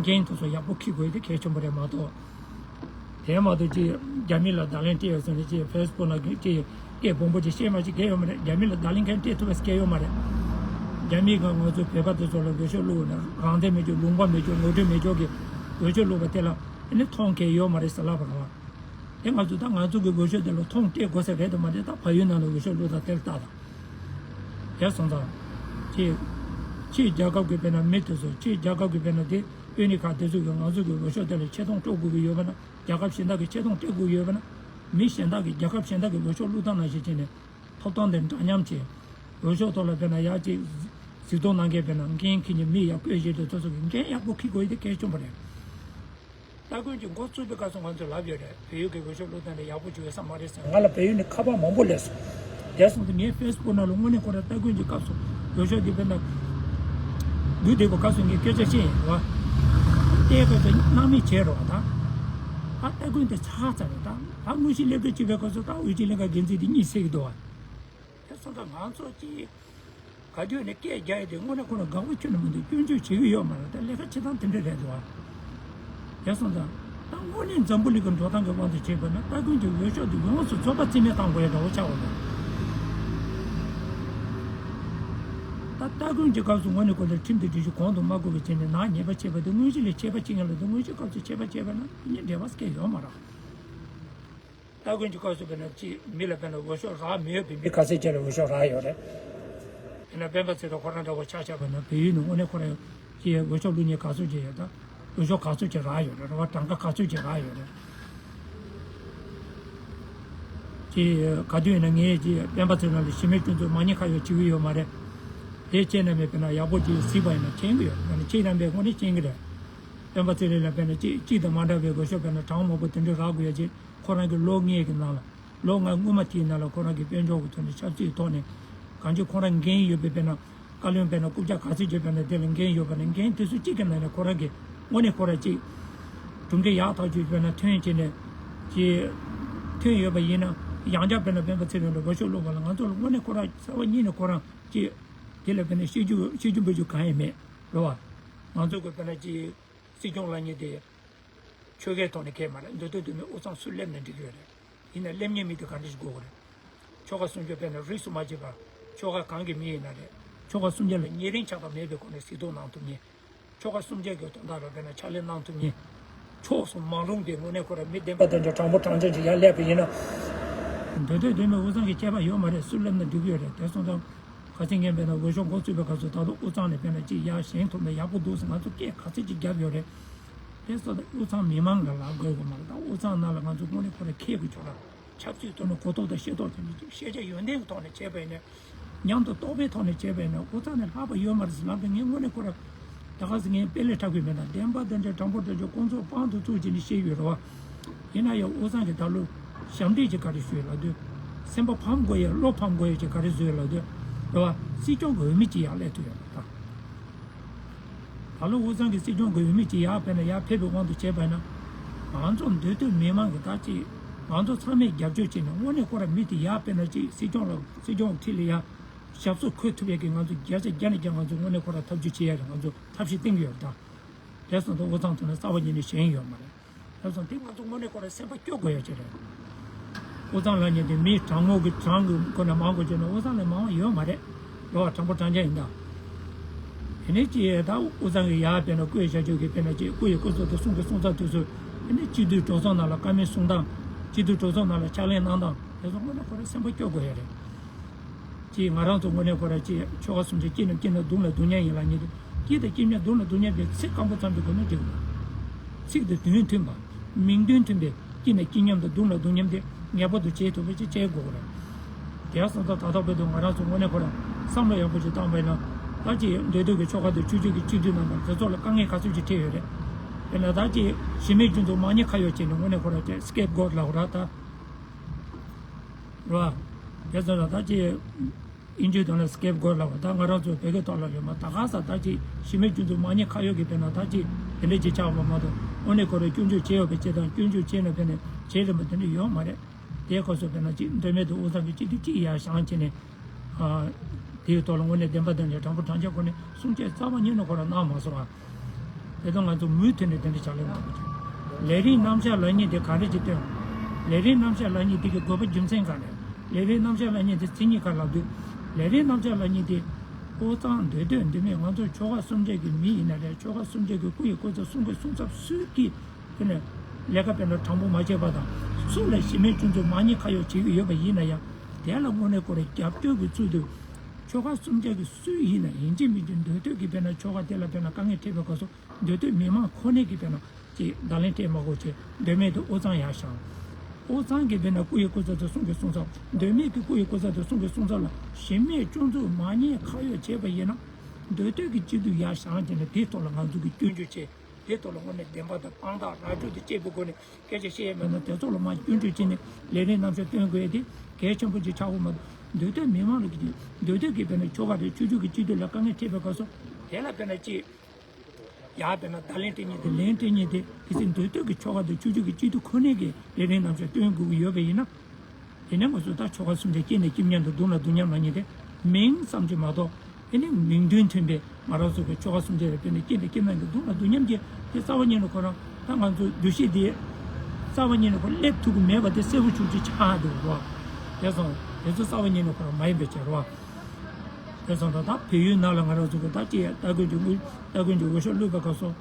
འགན་དེ་ཚོ་ཡག་པོ་འཁྱེར་དགོས་དེ་གལ་ཆེན་པོ་རེད་མ་གཏོགས། དེ་མ་གཏོགས་ཅིག་རྒྱ་མི་ལ་བརྡ་ལན་སྤྲད་ཡོད་ཟེར་ནས་ཅིག་ཕེ་སི་བུག་ལ་ཅིག་སྐད་སྦོམ་པོ་ཅིག་བཤད་མ་ཅིག་གལ་ཡོད་མ་རེད། རྒྱ་མི་ལ་བརྡ་ལན་གང་སྤྲད་ཐུབ་པའི་སྐད་ཡོད་མ་རེད། རྒྱ་མི་གིས་ང་ཚོ་བོད་པ་དེ་ཚོ་ལ་འོས་ཤོག་བླུགས་ནས་རང་བཙན་མེད་ཅོག་ལུང་པ་མེད་ཅོག་ངོ་སྤྲོད་མེད་ཅོག་གི་འོས་ཤོག་བླུགས་པ་དེ་ལ་ཨ་ནི་མཐོང་གལ་ཡོད་མ་རེད་ཟེར་ལབ་པ་རེད་བ། དེ་ང་ཚོ་ད་ང་ཚོ་གི་འོས་ཤོག་དེ་ལ་མཐོང་སྤྲད་དགོས་ས་རེད་དམ་མ་རེད། ད་བལ་ཡུལ་ནང་ལ་འོས་ཤོག་བླུགས་ད་དེར་ལྟ་ད། དེ་སོང་ཙང་། ཅིག་ཕྱིའི་རྒྱལ་ཁབ་ཀྱི་དཔེར་ན་མི་དེ་ཚོ་ཕྱིའི་རྒྱལ་ཁབ་ཀྱི་དཔེར་ན་དེ། ཨ་ནི་ཁ་དེ་ཚོ་གིས་ང་ཚོ་གི་འོས་ཤོག་དེ་ལ་ཆེ་མཐོང་སྤྲོད་དགོས་ཀྱི་ཡོད་པ་ན། རྒྱལ་ཁབ་གཞན་དག་གིས་ཆེ་མཐོང་སྤྲད་དགོས་ཀྱི་ཡོད་པ་ན། མི་གཞན་དག་གིས་རྒྱལ་ཁབ་གཞན་དག་གི་འོས་ཤོག་བླུགས་སྟངས་ནང་བཞིན་བྱས་ནས་ཐོབ་ཐང་དེ་འདྲ་མཉམ་བྱས། འོས་ཤོག་ཐོག་ལ་དཔེར་ན་ཡར་ཅིག་གཟིགས་རྟོག་གནང་མཁན་དཔེར་ན་འགན་འཁྱེར་མཁན་མི་ཡར་བསྐོས་བཞིན་དུ་དེ་ཚོ་གིས་འགན་ཡག་པོ་འཁྱེར་དགོས་ཡ་དེ་གལ་ཆེན་པོ་རེད། སྟ་གོན་གྱི་འགོ་བཙུགས་པའི་སྐབས་སུ་ང་ཚོས་ལབ་ཡོད་རེད། བལ་ཡུལ་གྱི་འོས་ཤོག་བླུགས་སྟངས་དེ་ཡག་པོ་བྱུང་ཡོད་ས་མ་རེད་ཟེར། ང་ལ་བལ་ཡུལ་ནས་ཁ་པར་མང་པོ་སླེབས་སོང་། དེ་སོང་ཙང་ངའི་ཕེ་སི་བུག་ནང་ལ་དངོས་གནས་ཁོ་རང་སྟ་གོན་གྱི་སྐབས་སུ་འོས་ཤོག་འདི་དཔེར་ན་འདུག་བསྡད་པའི་སྐབས་སུ་ངས་སྐད་ཆ་བཤད་ཡིན་རེད་བ། བལྟས་སྐབས་སུ་སྣང་མེད་བྱས་རེད་བ་ད། ཨ་སྟ་གོན་དེ་ཚར་ཚར་རེད་ད། ད་དངོས་གཞི་སླེབས་གྲབས་བྱེད་པའི་སྐབས་སུ་ད་འོས་བྱེད་ལྷན་ཁང་འགན་འཛིན་དེ་གཉིད་སད་ཀྱི་འདུག་བ། དེ་སོང་ཙང་ང་ཚོ་གཅིག་ག་དུས་ནས་སྐད་རྒྱག་ཡ་དེ་དངོས་གནས་ཁོ་ན་དགའ་པོ་ཁྱོན་ནས་མི་འདུག་སྐྱོན་བརྗོད་བྱེད་ཀྱི་ཡོད་མ་རེད། ད་ལས་ཀ་བྱེད་སྟངས་དེ་འདྲ་རེད་འདུག་ཨ། དེ་སོང་ཙང་ད་དངོས་གནས་འཛམ་བུ་གླིང་གི་འགྲོ་སྟངས་ཀྱི་དབང་དུ་བྱས་པ་ན་སྟ་གོན་གྱི་འོས་ཤོག་དེ་ཡོངས་སུ་རྫོགས་པ་རྩིས་མེད་བཏང་དགོས་ཡ་འདྲ་བོ་ཆགས་པ་རེད། ད་སྟ་གོན་གྱི་སྐབས་སུ་དངོས་གནས་ཁོ་ལ་ཁྲིམས་དང་སྒྲིག་གཞི་གོང་དུ་མ་བཀུར་བ་བྱས་ནས་ནག་ཉེས་པ་བྱས་པ་དེ་དངོས་གཞི་ལས་ཆད་པ་བྱེད་མཁན་ལ་དེ་དངོས་གཞི་སྐབས་སུ་ཆད་པ་བྱས་པ་ན་ཡིན་འབྲེལ་བ་སྐད་ཡོད་མ་རེད། སྟ་གོན་གྱི་སྐབས་སུ་དཔེར་ན་ཅིག་མི་ལ་དཔེར་ན་འོས་ཤོག་རག་མེད་པའི་མི་ག་ཚད་ཅིག་ལ་འོས་ཤོག་རག་ཡོད་རེད། དཔེར་ན་སྤེན་པ་ཚེ་རིང་ཁོ་རང་འདྲ་བོ་ཆ་བཞག་པ་ན་བལ་ཡུལ་ནས་དངོས་གནས་ཁོ་རང་ཅིག་འོས་ཤོག་བླུག་མཁན་ག་ཚོད་ཅིག་ཡོད་ད། འོས་ཤོག་ག་ཚོད་ཅིག་རག་ཡོད་རེད། རེད་བ། གྲངས་ཀ་ག་ཚོད་ཅིག་རག་ཡོད་རེད། ཅིག་ག་དུས་ཡིན་ན་ངས་ཅིག་སྤེན་པ་ཚེ་རིང་ལ་གཞི་མེད་སྐྱོན་འཛུགས་མ་ཉེས་ཁ་གཡོག་བྱེད་ཀྱི་ཡོད་མ་རེད། དེ་བྱས་ན་མེད་དཔེར་ན་ཡག་པོ་ཅིག་གཟིགས་པ་ཡིན་ན་མཁྱེན་གྱི་ཡོད་རེད། ཁྱེད་རྣམ་པས་དངོས་གནས་མཁྱེན་གྱི་རེད། སྤེན་པ་ཚེ་རིང་ལ་དཔེར་ན་གཅིག་གཅིག་དང་མ་འདྲ་བའི་འོས་ཤོག་དཔེར་ན་གྲངས་མང་པོ་དེ་འདྲ་རག་དགོས་ཡ་ཅིག་ཁོ་རང་གི་ལོ་ལྔའི་གི་ནང་ལ། ལོ་ལྔ་སྔོན་མ་དེའི་ནང་ལ་ཁོ་རང་གི་དཔལ་འབྱོར་གྱི་ཐོག་ནས་ཆབ་སྲིད་ཐོག་ནས་གང་ཅི་ཁོ་རང་འགན་ཡོད་པའི་དཔེར་ན་བཀའ་བློན་དཔེར་ན་རྐུབ་བཀྱག་ག་ཚོད་ཅིག་དཔེར་ན་དེ་ལ་འགན་ཡོད་པ་ནས་འགན་དེ་ཚོ་གཅིག་གི་ནང་ནས་ཁོ་རང་གི་དངོས་གནས་ཁོ་རང་གཅིག་གྲུབ་འབྲས་ཡག་ཐག་ཆོད་དཔེར་ན་ཐོན་བྱས་ནས་ཅིག་ཐོན་ཡོད་པ་ཡིན་ན་ཡང་བསྐྱར་དཔེར་ན་སྤེན་པ་ཚེ་རིང་ལ་འོས་ཤོག་བླུགས་པ་ལ་ང་ཚོ་ལ་དངོས་གནས་ཁོ་རང་རྩ་བ་ཉིད་ནས་ཁོ་རང་ཅིག་དེ་ལ་དཔེར་ན་ཤེས་རྒྱུ་ཤེས་རྒྱུ་འབུལ་རྒྱུ་གང་ཡང་མེད་རེད་བ། ང་ཚོ་གི་དཔེར་ན་ཅིག་སྲིད་སྐྱོང་ལབ་མཁན་དེ། ཆོལ་ཁའི་ཐོག་ནས་ཁེལ་མ་རེད། མདོ་སྟོད་མདོ་སྨད་དབུས་གཙང་སུ་སླེབས་ན་འགྲིག་གི་ཡོད་རེད། ཡིན་ན་སླེབས་མཁན་མི་དེ་ག་འདྲ་ཞིག་དགོས་ཀྱི་རེད། ཆོལ་ཁ་སུམ་ཅུ་དཔེར་ན་རིས་སུ་མ་ཆད་པར་ཆོལ་ཁ་གང་གི་མི་ཡིན་ན་རེད། ཆོལ་ཁ་སུམ་ཅུ་ལ་ཉེ་རིང་ཆགས་སྡང་མེད་པའི་སྒོ་ནས་གཟིགས་རྟོག་གནང་ཐུབ་མཁན། ཆོལ་ཁ་སུམ་ཅུ་གི་དོན་དག་ལ་དཔེར་ན་ཕྱག་ལས་གནང་ཐུབ་མཁན། ཕྱོགས་གསུམ་མང་རུང་དེ་དངོས་གནས་ཁོ་རང་མི་བདེན་པ་དང་འདྲ་དྲང་པོ་དྲང་བཞག་ཅིག་ཡར་སླེབས་པ་ཡིན་ན། མདོ་སྟོད་མདོ་སྨད་དབུས་གཙང་གི་སྐྱེས་པ་ཡོད་མ་རེད། སུ་སླེབས་ན་འགྲིག་གི་ཡོད་རེད། དེ་སོང་ཙང་། ཁ་སང་ངས་དཔེར་ན་འོས་ཤོག་འགོ་བཙུགས་པའི་སྐབས་སུ་ད་དུང་དབུས་གཙང་ནས་དཔེར་ན་ཅིག་ཡར་བཞེངས་ཐུབ་ན་ཡག་པོ་འདུག་ཟེར་ང་ཚོ་སྐད་ག་ཚོད་ཅིག་བརྒྱབ་ཡོད་རེད། དེ་སོགས་དབུས་གཙང་མི་མང་ལ་ལབ་དགོས་ཀྱི་མ་རེད། ད་དབུས་གཙང་ནང་ལ་ང་ཚོ་དངོས་གནས་ཁོ་རང་ཁེལ་དགོས་ཆོག་ལ། ཆབ་སྲིད་ཐོག་ནས་གོ་རྟོགས་དང་ཤེས་རྟོགས་དེ་འདྲ་ཅིག་ཤེས་བྱ་ཡོན་ཏན་གྱི་ཐོག་ནས་བྱས་པ་ཡིན་ན། མཉམ་དུ་རྟོགས་པའི་ཐོག་ནས་བྱས་པ་ཡིན་ན་དབུས་གཙང་ནས་ལྷག་པ་ཡོད་མ་རེད་ཟེར་ལབ་པའི་ངས་དངོས་གནས་ཁོ་རང་། ད་ག་ཟེ་ངས་དཔེ་ལས་དྲག་པོ་མེད་ན་བདེན་པ་དེ་འདྲའི་དྲང་པོ་དྲང་བཞག་ཁོང་ཚོ་དཔང་དུ་བཙུགས་བྱས་ནས་བཤད་ཡོད་རེད་བ། ཡིན་ན་ཡང་དབུས་གཙང་གི་ད་ལོ་ཞབས་འདྲེན་གྱི་ག་རེ་ཞུས་ལབ་དུས། སེམས་པ་ཕམ་དགོས་ཡ་བློ་ཕམ་དགོས་ཡ་ཅིག་ག་རེ་བཟོས་ལབ་དུས། རེད་བ། སྲིད་སྐྱོང་གི་འོས་མི་ཅིག་ཡར་སླེབས་ཐུབ་ཡོད་པ་དང་། ད་ལོ་དབུས་གཙང་གི་སྲིད་སྐྱོང་གི་འོས་མི་ཅིག་ཡར་ཕེབས་ན་ཡར་ཕེབས་པའི་དབང་དུ་བྱས་པ་ཡིན་ན། ང་ཚོ་མདོ་སྟོད་མི་མང་གི་ད་ཅིག་ང་ཚོ་ཚང་མས་རྒྱབ་སྐྱོར་བྱས་ནས་དངོས་གནས་ཁོ་ར་མི་དེ་ཡར་ཕེབས་ན་ཅིག་སྲིད་སྐྱོང་ལ་སྲིད་སྐྱོང་འཁྲིས་ལ་ཡར། ཞབས་སོར་འཁོད་ཐུབ་ཡས་ཀྱི་ང་ཚོ་བརྒྱ་ཆ་བརྒྱ་ནས་བརྒྱ་ང་ཚོ་དངོས་གནས་ཁོ་ར་ཐབས་ཇུས་བྱེད་ཡས་ལ་ང་ཚོ་ཐབས་ཤེས་བཏིང་གི་ཡོད་རེད་ད། དེ་སོང་ཙང་དབུས་གཙང་ཐོག་ནས་རྩ་བ་ཉིད་ནས་ཞེན་ཡོད་མ་རེད། དེ་སོང་དེ་ང་ཚོ་དངོས་གནས་ཁོ་ར་སེམས་པ་སྐྱོ་དགོས་ཡ་ཅིག་རེད། དབུས་གཙང་ལབ་མཁན་དེ་མི་གྲངས་ངོ་གི་གྲངས་ཀྱི་ཁོ་ན་མང་དགོས་བྱུང་ན་དབུས་གཙང་ལས་མང་བ་ཡོད་མ་རེད། རེད་བ། དྲང་པོ་དྲང་རྐྱང་ཡིན་ད། དེ་ནས་ཅི་ཡས་ད་དབུས་གཙང་གི་ཡར་དཔེར་ན་སྐུ་ཡི་བྱ་སྤྱོད་ཀྱི་དཔེར་ན་ཅི་སྐུ་ཡི་སྐུ་གཟུགས་དེ་གསུང་གི་གསུང་ཚགས་དུས་སུ། དེ་ནས་སྤྱི་འཐུས་གྲོས་ཚོགས་ནང་ལ་བཀའ་མོལ་གསུང་སྟངས། སྤྱི་འཐུས་གྲོས་ཚོགས་ནང་ལ་ཕྱག་ལས་གནང་སྟངས་དེ་ཚོ་དངོས་གནས་ཁོ་ར་སེམས་པ་སྐྱོ་དགོས་ཡ་རེད། ཅིག་ང་རང་ཚོ་དངོས་གནས་ཁོ་ར་ཅིག་ཆོལ་ཁ་སུམ་ཅུ་གཅིག་ནས་གཅིག་ནས་བརྡུངས་ལ་བརྡུངས་མཁན་ཡིན་ལབ་མཁན་དེ། སྐྱིད་དང་སྐྱིད་མཉམ། སྡུག་ལ་སྡུག་མཉམ་གྱི་ཚིག་སྐམ་པོ་ཙམ་གྱི་སྒོ་ནས་འགྲིག་གི་རེད། ཚིག་དེ་དོན་མཐུན་པ། མིང་དོན་མཐུན་པའི་སྐྱིད་ན་སྐྱིད་མཉམ་དང་སྡུག་ན་སྡུག་མཉམ་དེ་ངེས་པར་དུ་བྱེད་ཐུབ་པ་ཅིག་བྱེད་དགོས་ཀྱི་རེད། དེ་ཡང་སོང་ཙང་ད་ལྟ་བར་དུ་ང་རང་ཚོ་དངོས་གནས་ཁོ་རང་བསམ་བློ་ཡག་པོ་ཞིག་བཏང་བ་ཡིན་ན། ད་ཅིག་འདོད་འདོད་ཀྱི་ཆོལ་ཁ་དང་ཆོས་བརྒྱུད་ཀྱི་སྤྱི་འཐུས་རྣམ་པ་དེ་ཚོ་ལ་དཀའ་ངལ་ག་ཚོད་ཅིག་འཕྲད་ཡོད་རེད། དཔེར་ན་ད་ཅིག་གཞི་མེད་སྐྱོན་འཛུགས་མ་ཉེས་ཁ་གཡོག་བྱས་ནས་དངོས་གནས་ཁོ་རང་ཅིག་སི་ཀེབ་གོ་ཊི་ལབ་དགོས་རེད་ད། རེད་བ། དེ་ཚོ་ལ་ད་ཅིག་དབྱིན་ཇིའི་ཐོག་ལ་སི་ཀེབ་གོ་ཊི་ལབ་པ། ད་ང་རང་ཚོ་བོད་སྐད་ཐོག་ལ་ཡོད་མ། ད་ག་ས་ད་ཅིག་གཞི་མེད་སྐྱོན་འཛུགས་མ་ཉེས་ཁ་གཡོག་གི་དཔེར་ན་ད་ཅིག་དེ་འདྲ་ཅིག་ཆགས་པ་མ་གཏོགས། དངོས་གནས་ཁོ་རང་སྐྱོན་བརྗོད་བྱས་ཡོད་པའི་ཆེད་དང་སྐྱོན་བརྗོད་བྱས་ན་དཔེར་ན་བྱས་རེད་མ། དེ་འདྲ་ཡོད་མ་རེད། དེའི་སྐབས་སུ་དཔེར་ན་ཅིག་མདོ་སྨད་དུ་དབུས་གཙང་གི་སྤྱི་འཐུས་གཅིག་ཡར་བཞེངས་བྱས་ནས། ཨ། དེའི་ཐོག་ལ་དངོས་གནས་བདེན་པ་དང་ནི་དྲང་པོ་དྲང་བཞག་སྒོ་ནས་གསུང་བཤད་རྩ་བ་ཉིད་ནས་ཁོ་རང་གནང་མ་སོང་བ། དེ་དང་ང་ཚོ་མུ་མཐུད་ནས་དེ་འདྲ་བྱ་ལས་གནང་དགོས་ཀྱི། ལས་རིམ་རྣམ་གཞག་ལབ་མཁན་དེ་ག་རེ་ཅིག་སྟོན། ལས་རིམ་རྣམ་གཞག་ལབ་མཁན་དེ་གི་དགོས་པ་རྒྱུ་མཚན་ག་རེ། ལས་རིམ་རྣམ་གཞག་ལབ་མཁན་དེ་མཚན་ཉིད་ག་རེ་ལབ་དུས། ལས་རིམ་རྣམ་གཞག་ལབ་མཁན་དེ་དབུས་གཙང་འདོད་འདོད་འདི་མེད། ང་ཚོ་ཆོལ་ཁ་གསུམ་ཆ་གི་མི་ཡིན་ན་རེད། ཆོལ་ཁ་གསུམ་ཆ་གི་སྐུ་ཡི་སྐུ་ཚབ་གསུང་གི་གསུང་ཚབ་སུས་ཀྱིས་དེ་ནས་ལས་ཀ་དཔེར་ན་དྲང་པོ་མ་བྱས་པ་དང་། སུ་ལ་གཞི་མེད་སྐྱོན་འཛུགས་མ་ཉེས་ཁ་གཡོག་བྱེད་ཀྱི་ཡོད་པ་ཡིན་ན་ཡང་། དེ་ལ་དངོས་གནས་ཁོ་རང་རྒྱབ་སྐྱོར་གྱི་ཚུལ་དུ། ཆོལ་ཁ་གསུམ་ཆ་གི་སུ་ཡིན་ན་ཡིན་གཅིག་མིན་གཅིག་འདོད་འདོད་ཀྱི་དཔེར་ན་ཆོལ་ཁ་དེ་ལ་དཔེར་ན་དཀའ་ངལ་འཕྲད་པའི་སྐབས་སུ། འདོད་འདོད་མི་མང་ཁོ་ནས་ཀྱི་དཔེར་ན་ཅིག་བརྡ་ལན་སྤྲད་མ་དགོས་ཆེད། མདོ་སྨད་དུ་དབུས་གཙང་ཡར་བཞེངས། དབུས་གཙང་གི་དཔེར་ན་སྐུ་ཡི་སྐུ་ཚབ་དང་གསུང་གི་གསུང་ཚབ། མདོ་སྨད་ཀྱི་སྐུ་ཡི་སྐུ་ཚབ་དང་གསུང་གི་གསུང་ཚབ་ལ་གཞི་མེད་སྐྱོན་འཛུགས་མ་ཉེས་ཁ་གཡོག་བྱས་པ་ཡིན་ན། མདོ་སྟོད་ཀྱི་སྤྱི་འཐུས་ཡར་བཞེངས་བྱས་ནས་དེའི་ཐོག་ལ་ང་ཚོ་གིས་སྐྱོན་བརྗོད་བྱས། དེའི་ཐོག་ལ་དངོས་གནས་བདེན་པ་དང་དཔང་རྟགས་ར་སྤྲོད་དང་བཅས་པའི་སྒོ་ནས་སྐད་ཆ་བཤད་ཡས་མེད་ན། དེ་ཚོ་ལ་མར་སྐྱོན་བརྗོད་བྱས་ནས་ལས་རིམ་རྣམ་གཞག་སྟོན་དགོས་ཡས་དེ་གལ་ཆེན་པོ་ཅིག་ཆགས་ཡོད་མ་གཏོགས། མདོ་སྟོད་མི་མང་ལ་གི་མདོ་སྟོད་ཀྱི་དཔེར་ན་ཆོལ་ཁ་རེད། ཆོས་བརྒྱུད་ཀྱི་སྤྱི་འཐུས་ལ་དཀའ་ངལ་འཕྲད་པའི་སྐབས་སུ། དེ་ལ་དཔེར་ན་ཅིག་ཡར་དཔེར་ན་བརྡ་ལན་སྤྲད་མཁན་དེ། ལན་སྤྲད་མཁན་དེ་གལ་སྲིད་མདོ་སྟོད་ཀྱི་ཆོལ་ཁ་དང་ཆོས་བརྒྱུད་ཀྱི་སྤྱི་འཐུས་ཁོ་ནས་ཀྱི་ལས་རིམ་རྣམ་གཞག་སྟོན་དགོས་ཀྱི་ཡོད་པ་ཡིན་ན། དེ་ནས་ང་ཚོ་ད་ཆོལ་ཁ་གསུམ་ཆ་སྐྱིད་ན་སྐྱིད་མཉམ་དང་སྡུག་ན་སྡུག་མཉམ་ལབ་མཁན་དེ་མིང་ཙམ་གྱིས་མ་གཏོགས། དེ་ནས་མིང་དོན་མཐུན་པའི་ང་རང་ཚོ་གི་ཆོལ་ཁ་གསུམ་ཆ་ལ་དཔེར་ན་སྐྱིད་ན་སྐྱིད་མཉམ་གྱི་སྡུག་ན་སྡུག་མཉམ་གྱི་དེ་རྩ་བ་ཉིད་ནས་ཁོ་རང་ད་ང་ཚོ་འདུ་ཤེས་དེ་རྩ་བ་ཉིད་ནས་ཁོ་སླེབས་ཐུབ་ཀྱི་མེད་པ་དེ་གསལ་པོ་ཆུང་ཆུང་ཆགས་འདུག་གོ། དེ་སོང་དེ་ཚོ་རྩ་བ་ཉིད་ནས་ཁོ་རང་མ་ཡིན་པའི་ཕྱིར་རོ། དེ་སོང་ད་ད་བལ་ཡུལ་ནང་ལ་ང་རང་ཚོ་གི་ད་ཅི་ཡ་སྟ་གོན་གྱི་དངོས་སྟ་གོན་གྱི་འོས་ཤོག་བླུགས་པའི་སྐབས་སུ།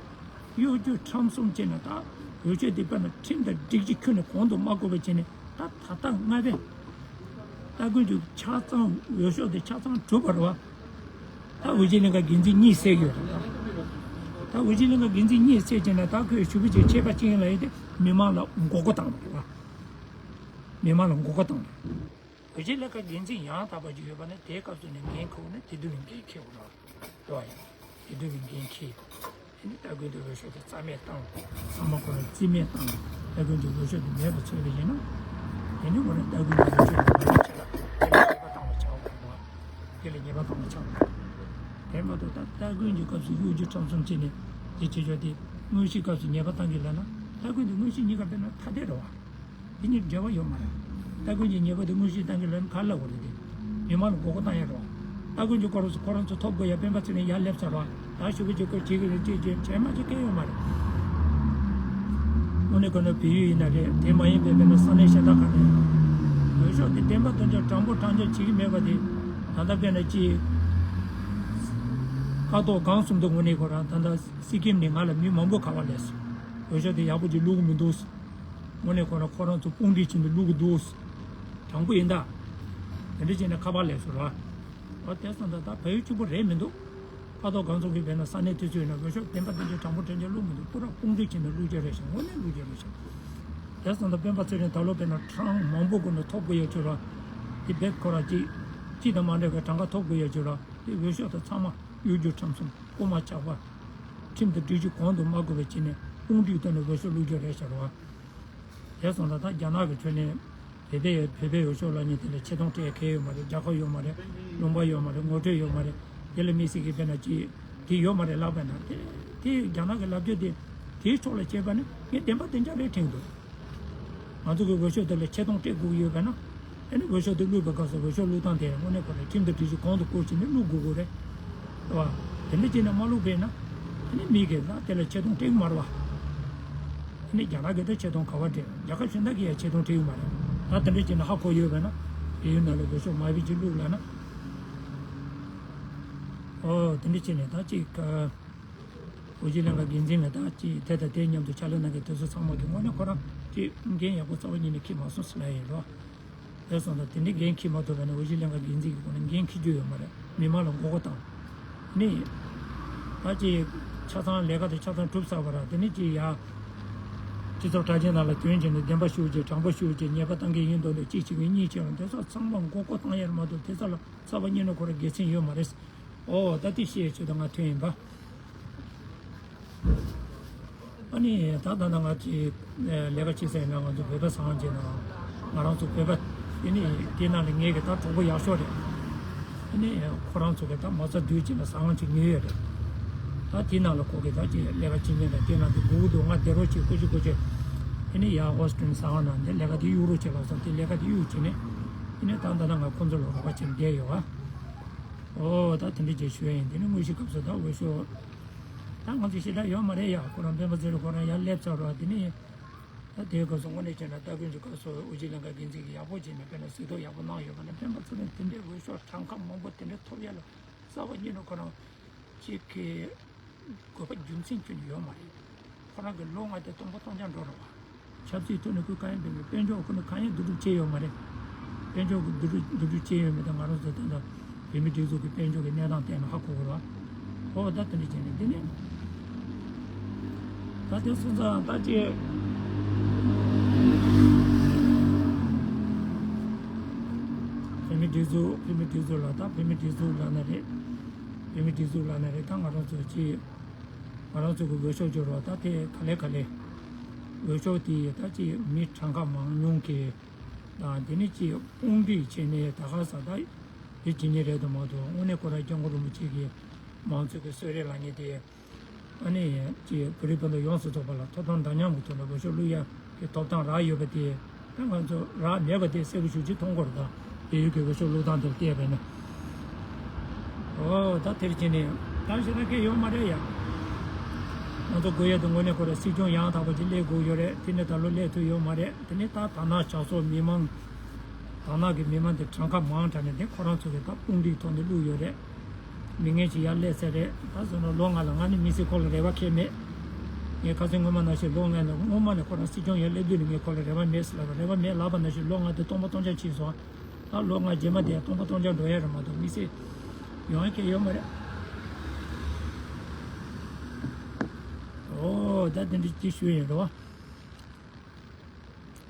གཡོ་སྒྱུ་ཁྲམ་གསུམ་བྱས་ནས་ད་འོས་ཤོག་དེ་དཔེར་ན་ཁྲིམས་དང་སྒྲིག་གཞི་ཁྱོན་ནས་གོང་དུ་མ་བཀུར་བ་བྱས་ནས། ད་ད་ལྟ་སྔ་བས་སྟ་གོན་གྱི་ཆ་ཚང་འོས་ཤོག་དེ་ཆ་ཚང་གྲུབ་པ་རེད་བ། ད་དབུས་སྤྱི་ལྷན་ཁང་འགན་འཛིན་གཉིས་བསད་ཡོད་རེད་བ། ད་དབུས་སྤྱི་ལྷན་ཁང་འགན་འཛིན་གཉིས་བསད་བྱས་ནས། ད་ཁོས་ཞུ་བ་ཅིག་ཆད་པ་ཅིག་ཡིན་ལ་ཡིན་ཏེ་མི་མང་ལ་མགོ་སྐོར་བཏང་བ་རེད་བ། མི་མང་ལ་མགོ་སྐོར་བཏང་བ་རེད། དབུས་སྤྱི་ལྷན་ཁང་འགན་འཛིན་ཡང་དག་པ་ཅིག་ཡོད་པ་ན། དེའི་སྐབས་སུ་ནས་འགན་འཁུར་ནས་དེ་དུས་ནས་འགན་འཁྱེར་དགོས་རེད་བ། དེ་དུས་ནས་འགན་འཁྱེར། དེ་ནས་སྟ་གོན་དེ་འོས་ཤོག་དེ་རྩ་མེད་བཏང་། ཚང་མ་ཁོ་རང་རྩིས་མེད་བཏང་། སྟ་གོན་གྱི་འོས་ཤོག་དེ་མེད་པ་བཟོས་པ་ཡིན་ན། དེ་ནི་ཁོ་རང་སྟ་གོན་གྱི་འོས་ཤོག་དེ་མ་ཡིན་ཆེད་ལ་དེ་ལ་ཉེས་པ་བཏང་བ་ཆགས་པ་རེད་བ། དེ་ལ་ཉེས་པ་བཏང་བ་ཆགས་པ་རེད། དེ་མ་གཏོགས་ད་སྟ་གོན་གྱི་སྐབས་སུ་གཡོ་སྒྱུ་ཁྲམ་གསུམ་བྱས་ནས་དེ་བྱེད་ཆོག་དེ། དངོས་གཞིའི་སྐབས་སུ་ཉེས་པ་བཏང་གི་ལབ་ན། སྟ་གོན་དེ་དངོས་གཞི་གཉིས་ཀ་དཔེར་ན་ཐ་དད་རེད་བ། དེ་གཉིས་འབྲེལ་བ་ཡོད་མ་རེད། སྟ་གོན་གྱི་ཉེས་པ་དེ་དངོས་གཞི་བཏང་གི་ལབ་ན་ག་རེ་ལབ་དགོས་རེད་དེ། མི་མང་ལ་མགོ་སྐོར་བཏང་ཡ་རེད་བ། སྟ་གོན་གྱི་སྐོར་སུ་ཁོ་རང་ཚོ་ཐོབ་དགོས་ཡ། སྤེན་པ་ཚེ་རིང་ཡར་སླེབས་ཚར་བ། ད་ཞུ་གི་བྱེད་དགོས་བྱེད་གི་རེད་ཅེས་བྱས་བྱས་མ་བྱས་སྐད་ཡོད་མ་རེད། དངོས་གནས་ཁོ་ན་བལ་ཡུལ་ཡིན་ན་རེད། དེ་མ་ཡིན་པའི་དཔེར་ན་ས་གནས་གཞན་དག་ག་ནས་འོས་ཤོག་དེ་བདེན་པ་དོན་ཆ་དྲང་པོ་དྲང་བཞག་བྱེད་ཀྱི་མེད་པ་དེ། ད་ལྟ་དཔེར་ན་ཅིག་ཀ་ཐོག་སྒང་གསུམ་དུ་དངོས་གནས་ཁོ་རང་ད་ལྟ་སི་ཀིམ་ནས་ང་ལ་མི་མང་པོ་ག་པར་སླེབས་སོང་། འོས་ཤོག་དེ་ཡག་པོ་ཅིག་བླུག་གི་མི་འདུག། དངོས་གནས་ཁོ་རང་ཁོ་རང་ཚོ་དཔུང་སྒྲིག་བྱས་ནས་བླུག་གི་འདུག། དྲང་པོ་ཡིན་ད། དེ་འདྲ་བྱས་ནས་ཁ་པར་སླེབས་སོང་ར། འོ་དེ་སོང་ད་ད་བལ་ཡུལ་གཅིག་པོ་རེད་མི་འདུག། ཀ་ཐོག་སྒང་གསུམ་གྱི་དཔེར་ན་ས་གནས་དེ་ཚོ་ཡིན་ན་འོས་ཤོག་བདེན་པ་བདེན་བྱོལ་དྲང་པོ་དྲང་བཞག་བླུག་མི་འདུག། པུ་ར་དཔུང་སྒྲིག་བྱས་ནས་བླུག་རྒྱུ་རེད་ཤག། དངོས་གནས་བླུག་རྒྱུ་རེད་ཤག། དེ་སོང་ད་སྤེན་པ་ཚེ་རིང་ད་ལོ་དཔེར་ན་གྲངས་མང་པོ་སྒོ་ནས་ཐོབ་དགོས་ཡ་བྱོས་ར། དེ་བེད་ཁོ་ར་གཅིག་གཅིག་དང་མ་འདྲ་བའི་གྲངས་ཀ་ཐོབ་དགོས་ཡ་བྱོས་ར། དེ་འོས་ཤོག་དེ་ཚང་མ་གཡོ་སྒྱུ་ཁྲམ་གསུམ། རྐུ་མ་ཇག་པ། ཁྲིམས་དང་སྒྲིག་གཞི་གོང་དུ་མ་བཀུར་བ་བྱས་ནས་དཔུང་སྒྲིག་བཏང་ནས་འོས་ཤོག་བླུག་རྒྱུ་རེད་ཤག་ར། དེ་སོང་ད་ད་རྒྱ་ནག་གི་ཁྲོད་ནས་བོད་པའི་བོད་པའི་འོས་ཤོག་ལབ་མཁན་དེ་ལ་ཆེ་མཐོང་སྤྲད་མཁན་ཡོད་མ་རེད། རྒྱལ་ཁབ་ཡོད་མ་རེད། ལུང་པ་ཡོད་མ་རེད། ངོ་སྤྲོད་ཡོད་མ་རེད། དེ་ལ་དམིགས་བསལ་གྱི་དཔེར་ན་ཅིག་དེ་ཡོད་མ་རེད་ལབ་པ་ན། དེ་དེ་རྒྱ་ནག་གི་ལབ་རྒྱུ་དེ་དེའི་ཕྱོགས་ལ་བྱས་པ་ནི་ངས་བདེན་པ་བདེན་རྐྱང་རེད་དྲན་འདུག། ང་ཚོ་གི་འོས་ཤོག་དེ་ལ་ཆེ་མཐོང་སྤྲད་དགོས་ཀྱི་ཡོད་པ་ན། ཨ་ནི་འོས་ཤོག་དེ་བླུགས་པའི་སྐབས་སུ་འོས་ཤོག་བླུགས་སྟངས་དེ་དངོས་གནས་ཁོ་རང་ཁྲིམས་དང་སྒྲིག་གཞི་གོང་དུ་བཀུར་བྱས་ནས་བླུགས་དགོས་ཀྱི་རེད། རེད་བ། དེ་འདྲ་བྱས་ནས་མ་བླུགས་པས་ན། ཨ་ནི་མི་གིས་ན་དེ་ལ་ཆེ་མཐོང་སྤྲད་ཀྱི་མ་རེད་བ། ཨ་ནི་རྒྱ་ནག་གིས་ད་ཆེ་མཐོང་ག་པར་སྤྲད། རྒྱལ་ཁབ་གཞན་དག་གིས་ཡང་ཆེ་མཐོང་སྤྲད་ཀྱི་མ་རེད། ད་དེ་འདྲ་བྱས་ནས་ཧ་གོ་ཡོད་པས་ན། བལ་ཡུལ་ནང་ལ་འོས་ཤོག་མ་བི་ཅིག་བླུགས་ལབ་ན། ཨོ་དེ་འདྲ་བྱས་ནས་ད་ཅིག་ཨ། དབུས་སྤྱི་ལྷན་ཁང་འགན་འཛིན་ལ་ད་ཅིག་དེ་དང་དེ་མཉམ་དུ་ཕྱག་ལས་གནང་མཁན་དེ་ཚོ་ཚང་མ་གིས་དངོས་གནས་ཁོ་རང་ཅིག་འགན་ཡག་པོ་རྩ་བ་ཉིད་ནས་འཁྱེར་མ་སོང་ཟེར་ལབ་ཡིན་རོ། དེ་སོང་ཙང་དེ་འདྲའི་འགན་འཁྱེར་མ་ཐུབ་པ་ན་དབུས་སྤྱི་ལྷན་ཁང་འགན་འཛིན་གྱི་སྒོ་ནས་འགན་འཁྱེར་རྒྱུ་ཡོད་མ་རེད། མི་མང་ལ་མགོ་སྐོར་བཏང་ནས། ད་ཅིག་ཆ་ཚང་ལས་ཀ་དེ་ཆ་ཚང་གྲུབ་ཚར་བ་ར། དེ་ནས་ཅིག་ཡ་སྤྱི་ཚོགས་དྲ་རྒྱའི་ནང་ལ་ཐོན་བྱས་ནས་བདེན་པ་ཤོད་ཅིག་དྲང་པོ་ཤོད་ཅིག་ཉེས་པ་བཏང་གི་ཡིན་མདོག་ལ་གཅིག་བྱེད་ཀྱི་གཉིས་བྱེད་ལ་དེ་ཚོ་ཚང་མ་མགོ་སྐོར་བཏང་ཡས་མ་གཏོགས་དེ་ཚོ་ལ་རྩ་བ་ཉིད་ནས་ཁོ་རང་དགེ་མཚན་ཡོད་མ་རེད། ཨོ་ད་དེ་བཤད་ཆེད་དུ་ང་ཐོན་ཡིན་པ། ཨ་ནི་ད་ད་ལྟ་ང་ཚོས་ལས་ཀ་བྱེད་ས་ཡིན་ན་ང་ཚོ་བོད་པ་ཟ་ཁང་བྱས་ན་ང་རང་ཚོ་བོད་པ་དེ་ནི་དེ་ནང་ལ་ངེད་ཀྱི་ད་གྲོགས་པོ་ཡག་ཤོས་རེད། ཨ་ནི་ཁོ་རང་ཚོ་གི་ད་མ་རྩ་བསྡུས་བྱས་ན་ཟ་ཁང་ཅིག་ཉོས་ཡོད་རེད། ད་དེ་ནང་ལ་ཁོ་གི་ད་ཅིག་ལས་ཀ་བྱེད་མཁན་ལ་དེ་ནང་དུ་སྒུག་འདུག་ང་བསྡད་རོགས་བྱེད་སྐུ་མཁྱེན་སྐུ་མཁྱེན། ཨ་ནི་ཡ་ཨོ་སི་ཀྲིན་ཟ་ཁང་ནང་ནས་ལས་ཀ་དེ་གཡུག་རོགས་བྱེད་ལབ་སོང་དེ་ལས་ཀ་དེ་གཡུག་བྱས་ནས་ཨ་ནི་ད་ད་ལྟ་ང་ཁོ་ཚོ་ལ་རོགས་པ་བྱེད་བསྡད་ཡོད་ཨ། ཨོ་ད་དེ་འདྲ་ཅིག་ཞུ་ཡ་ཡིན། དེ་ནི་དངོས་གཞི་སྐབས་སུ་ད་འོས་ཤོག་ད་ང་ཚོ་ཞེ་དྲག་ཡོད་མ་རེད་ཡ། ཁོ་རང་སྤེན་པ་ཚེ་རིང་ཁོ་རང་ཡར་སླེབས་ཚར་རོགས། དེ་ནི་ད་དེའི་སྐབས་སུ་དངོས་གནས་བྱས་ན་ལྟ་སྐུལ་གྱི་སྐབས་སུ་དབུས་སྤྱི་ལྷན་ཁང་འགན་འཛིན་གྱིས་ཡག་པོ་བྱས་ནས་དཔེར་ན་གཟིགས་རྟོག་ཡག་པོ་གནང་ཡོད་པ་ལ་སྤེན་པ་ཚེ་རིང་དེ་འདྲའི་འོས་ཤོག་གྲངས་ཀ་མང་པོ་དེ་འདྲ་ཐོབ་ཡ་ལ་རྩ་བ་ཉིད་ནས་ཁོ་རང་ཅིག་གི་དགོས་པ་རྒྱུ་མཚན་ཁྱོན་ནས་ཡོད་མ་རེད། ཁོ་རང་གི་ལོ་ལྔ་དེ་སྟོང་པ་སྟོང་རྐྱང་འགྲོ་རེད་བ། ཆབ་སྲིད་ཐོག་ནས་ཁོས་གང་ཡང་འབད་མེད། དཔལ་འབྱོར་ཁོ་ནས་གང་ཡང་བསྡུ་རུབ་བྱས་ཡོད་མ་རེད། དཔལ་འབྱོར་གྱི་བསྡུ་རུབ་བསྡུ་རུབ་བྱས་ཡོད་མེད་དང་ང་རང་ཚོ་ད་ལྟ་བོད་མི་སྒྲིག་འཛུགས་ཀྱི་དཔལ་འབྱོར་གྱི་གནས་སྟངས་བལྟས་ན་ཧ་གོ་གི་རེད་བ། ཨོ་ད་དེ་འདྲ་བྱས་ནས་འདི་ནས་ད་དེ་སོང་ཙང་ད་ཅི་བོད་མི་སྒྲིག་འཛུགས་བོད་མི་སྒྲིག་འཛུགས་ལ་ད་བོད་མི་སྒྲིག་འཛུགས་ལབ་ན་རེད། བོད་མི་སྒྲིག་འཛུགས་ལབ་ན་རེད། ད་ང་རང་ཚོ་ཅི་ང་རང་ཚོ་གི་འོས་ཤོག་འབྱོར་བ་ད་དེ་ག་ལེ་ག་ལེ་འོས་ཤོག་དེ་ད་ཅི་མི་གྲངས་ཀ་མང་ཉུང་གི་དང་དེ་ནས་ཅིག་དཔུང་སྒྲིག་བྱས་ནས་ད་ག་ས་ད་དེ་བྱེད་ཉེན་རེད་དུ་མ་གཏོགས་དངོས་གནས་ཁོ་རང་སྐྱབས་མགོན་རིན་པོ་ཆེ་གི་མང་གཙོ་གི་གསོལ་རས་ལེན་མཁན་དེ་ཨ་ནི་ཅིག་བོད་རིགས་སྤུན་ཟླ་ཡོངས་སུ་རྫོགས་པ་ལ་ཐོབ་ཐང་འདྲ་མཉམ་གྱི་ཐོག་ནས་འོས་ཤོག་བླུག་ཡ་གི་ཐོབ་ཐང་རག་ཡོད་པ་དེ་ད་ང་ཚོ་རག་མེད་པ་དེ་གསལ་པོ་ཞེ་པོ་ཅིག་མཐོང་གི་རེད། ད་བལ་ཡུལ་གྱི་འོས་ཤོག་བླུག་སྟངས་དེར་བལྟས་པས་ན། ཨོ་ད་དེར་བྱས་ནས་ད་ཞེ་དྲག་གི་ཡོད་མ་རེད་ཡ། ང་ཚོ་དགོས་ཡ་དེ་དངོས་གནས་ཁོ་ར་སྲིད་སྐྱོང་ཡང་དག་པ་ཅིག་སླེབས་དགོས་ཡོད་རེད། དེ་ནས་ད་ལོ་སླེབས་ཐུབ་ཡོད་མ་རེད། དེ་ནས་ད་དར་ནག་ཇག་ཚོགས་མི་མང་དར་ནག་གི་མི་མང་དེ་གྲངས་ཀ་མང་དྲགས་ནས་དེ་ཁོ་རང་ཚོ་གི་ད་དཔུང་སྒྲིག་ཐོག་ནས་བླུགས་ཡོད་རེད། མི་ངན་ཅིག་ཡར་སླེབས་ཚར་རེད། ད་བཟོས་ན་ལོ་ལྔ་ལ་ང་ནི་མི་སེར་ཁོ་ལ་རེ་བ་ཁེལ་མེད། ངས་ཁ་སང་སྔོན་མ་ནང་བཞིན་ལོ་ལྔ་ནས་སྔོན་མ་ནས་ཁོ་རང་སྲིད་སྐྱོང་ཡར་སླེབས་དུས་ནས་ངས་ཁོ་ལ་རེ་བ་མེད་ཟེར་ལབ་པ་རེ་བ་མེད་ལབ་པ་ནང་བཞིན་ལོ་ལྔ་དེ་སྟོང་པ་སྟོང་རྐྱང་ཕྱིན་སོང་། ད་ལོ་ལྔ་རྗེས་མ་དེ་སྟོང་པ་སྟོང་རྐྱང་འགྲོ་ཡ་རེད་མ་གཏོགས་མི་སེར་ཡོང་ཡ་གང་ཡོད་མ་རེད། ཨོ་ད་དེ་འདྲ་ཅིག་ཞུ་ཡིན་རེད་བ།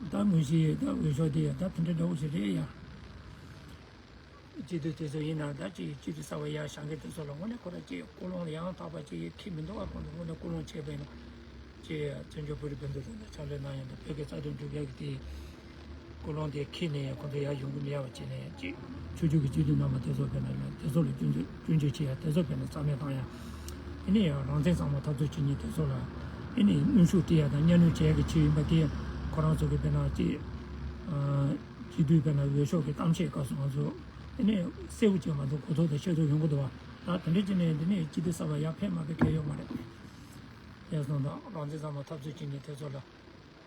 ད་དངོས་གཞི་ད་འོས་ཤོག་དེ་ད་དེ་འདྲ་འདྲ་བོ་ཞིག་རེད་ཡ། སྤྱི་འཐུས་དེ་ཚོ་ཡིན་ན་ད་ཅིག་སྤྱི་འཐུས་གསར་པ་ཡར་བཞེངས་མཁན་དེ་ཚོ་ལ་དངོས་གནས་ཁོ་རང་ཅིག་ཀུན་སློང་ཡང་དག་པ་ཅིག་ཡེ་ཁྱེར་མི་འདུག་ག་ཁོང་ཚོ་དངོས་གནས་ཀུན་སློང་ཆེ་བས་ན་ཅིག་བཙན་བྱོལ་བོད་རིགས་སྤུན་ཟླ་ཚོ་ནས་ཕྱག་ལས་གནང་ཡ་དང་བོད་ཀྱི་རྩ་དོན་སྒྲུབ་ཡ་གི་དེ་ཀུན་སློང་དེ་ཁྱེར་ནས་ཡང་ཁོང་ཚོ་ཡར་ཡོང་གི་མེད་པ་བྱས་ནས་ཅིག་ཆོས་བརྒྱུད་ཀྱི་སྤྱི་འཐུས་རྣམ་པ་དེ་ཚོ་བས་ན་དེ་ཚོ་ལ་སྐྱོན་བརྗོད་སྐྱོན་བརྗོད་བྱེད་ཡ་དེ་ཚོ་བས་ན་རྩ་མེད་བཏང་ཡ། ཨེ་ནས་ཡང་རང་བཙན་གཙང་མ་འཐབ་རྩོད་བྱེད་མཁན་དེ་ཚོ་ལ་ཨེ་ནས་གནོན་ཤུགས་སྤྲད་ཡ་དང་གཉའ་གནོན་བྱེད་ཡ་གི་ཆེད་ཡིན་པ་དེ་ཁོ་རང་ཚོ་གི་བས་ན་ཅིག་སྤྱི་འཐུས་བས་ན་འོས་ཤོག་གི་གཏམ་བཤད་སྐབས་སུ་ང་ཚོ་ཨེ་ནས་གསལ་པོ་བྱས་ང་ཚོ་གོ་རྟོགས་དང་ཤེས་རྟོགས་ཡོང་གི་འདུག་བ། ད་དེ་འདྲ་བྱས་ནས་འདི་ནས་སྤྱི་འཐུས་གསར་པ་ཡར་ཕེབས་མ་ཕེབས་གལ་ཡོད་མ་རེད། དེ་སོང་ཙང་རང་བཙན་གཙང་མ་འཐབ་རྩོད་བྱེད་མཁན་དེ་ཚོ་ལ་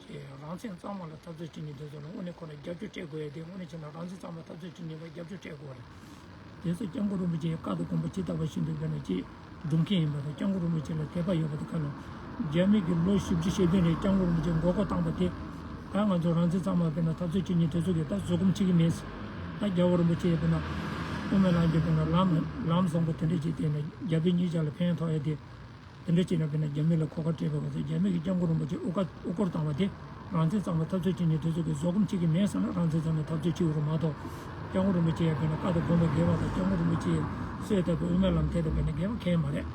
ཅེས་རང་བཙན་གཙང་མ་ལ་འཐབ་རྩོད་བྱེད་མཁན་དེ་ཚོ་ལ་དངོས་གནས་ཁོ་ན་རྒྱབ་སྐྱོར་སྤྲད་དགོས་ཡ་དེ་དངོས་གནས་བྱས་ན་རང་བཙན་གཙང་མ་འཐབ་རྩོད་བྱེད་མཁན་ལ་རྒྱབ་སྐྱོར་སྤྲད་དགོས་རེད། དེ་ཚོ་སྐྱབས་མགོན་རིན་པོ་ཆེའི་བཀའ་དང་དགོངས་པ་ཇི་ལྟ་བ་བཞིན་དུ་དཔེར་ན་ཅིག་སྒྲུབ་མཁན་ཡིན་པ་དང་སྐྱབས་མགོན་རིན་པོ་ཆེ་ལ་དད་པ་ཡོད་པ་དེ་ག་ལ་རྒྱ་མི་གིས་ལོ་བཞི་བཅུ་ཞེ་བདུན་རིང་སྐྱབས་མགོན་རིན་པོ་ཆེ་མགོ་སྐོར་བཏང་པ་དེ་ད་ང་ཚོ་རང་བཙན་གཙང་མ་དཔེར་ན་འཐབ་རྩོད་བྱེད་མཁན་དེ་ཚོ་གིས་ད་བཟོད་སྒོམ་བྱེད་ཀྱི་མེད། ད་རྒྱལ་བ་རིན་པོ་ཆེ་དཔེར་ན་དབུ་མའི་ལམ་གྱི་དཔེར་ན་ལམ་ལམ་བཟང་པོ་དེ་འདྲ་ཅིག་བསྟན་ནས་རྒྱ་བོད་གཉིས་ཆར་ལ་ཕན་ཐོགས་ཡ་དེ། དེ་འདྲ་བྱས་ན་དཔེར་ན་རྒྱ་མི་ལ་གོ་སྐབས་སྤྲད་པའི་སྐབས་སུ་རྒྱ་མི་གིས་སྐྱབས་མགོན་རིན་པོ་ཆེ་དབུ་ཁ་དབུ་སྐོར་བཏང་བ་དེ་རང་བཙན་གཙང་མ་འཐབ་རྩོད་བྱེད་མཁན་དེ་ཚོ་གིས་བཟོད་སྒོམ་བྱེད་ཀྱི་མེད་བསམ་ན་རང་བཙན་གཙང་མའི་འཐབ་རྩོད་བྱེད་དགོས་རེད་མ་གཏོགས་སྐྱབས་མགོན་རིན་པོ་ཆེ་ཡ་དཔེར་ན་བཀའ་དང་དགོངས་པ་འགལ་བ་དང་སྐྱབས་མགོན་རིན་པོ་ཆེ་གསོལ་བཏབ་པའི་དབུ་མའི་ལམ་ཐད་དུ་དཔེར་ན་འགལ་བ་གང་ཡང་མ་རེད།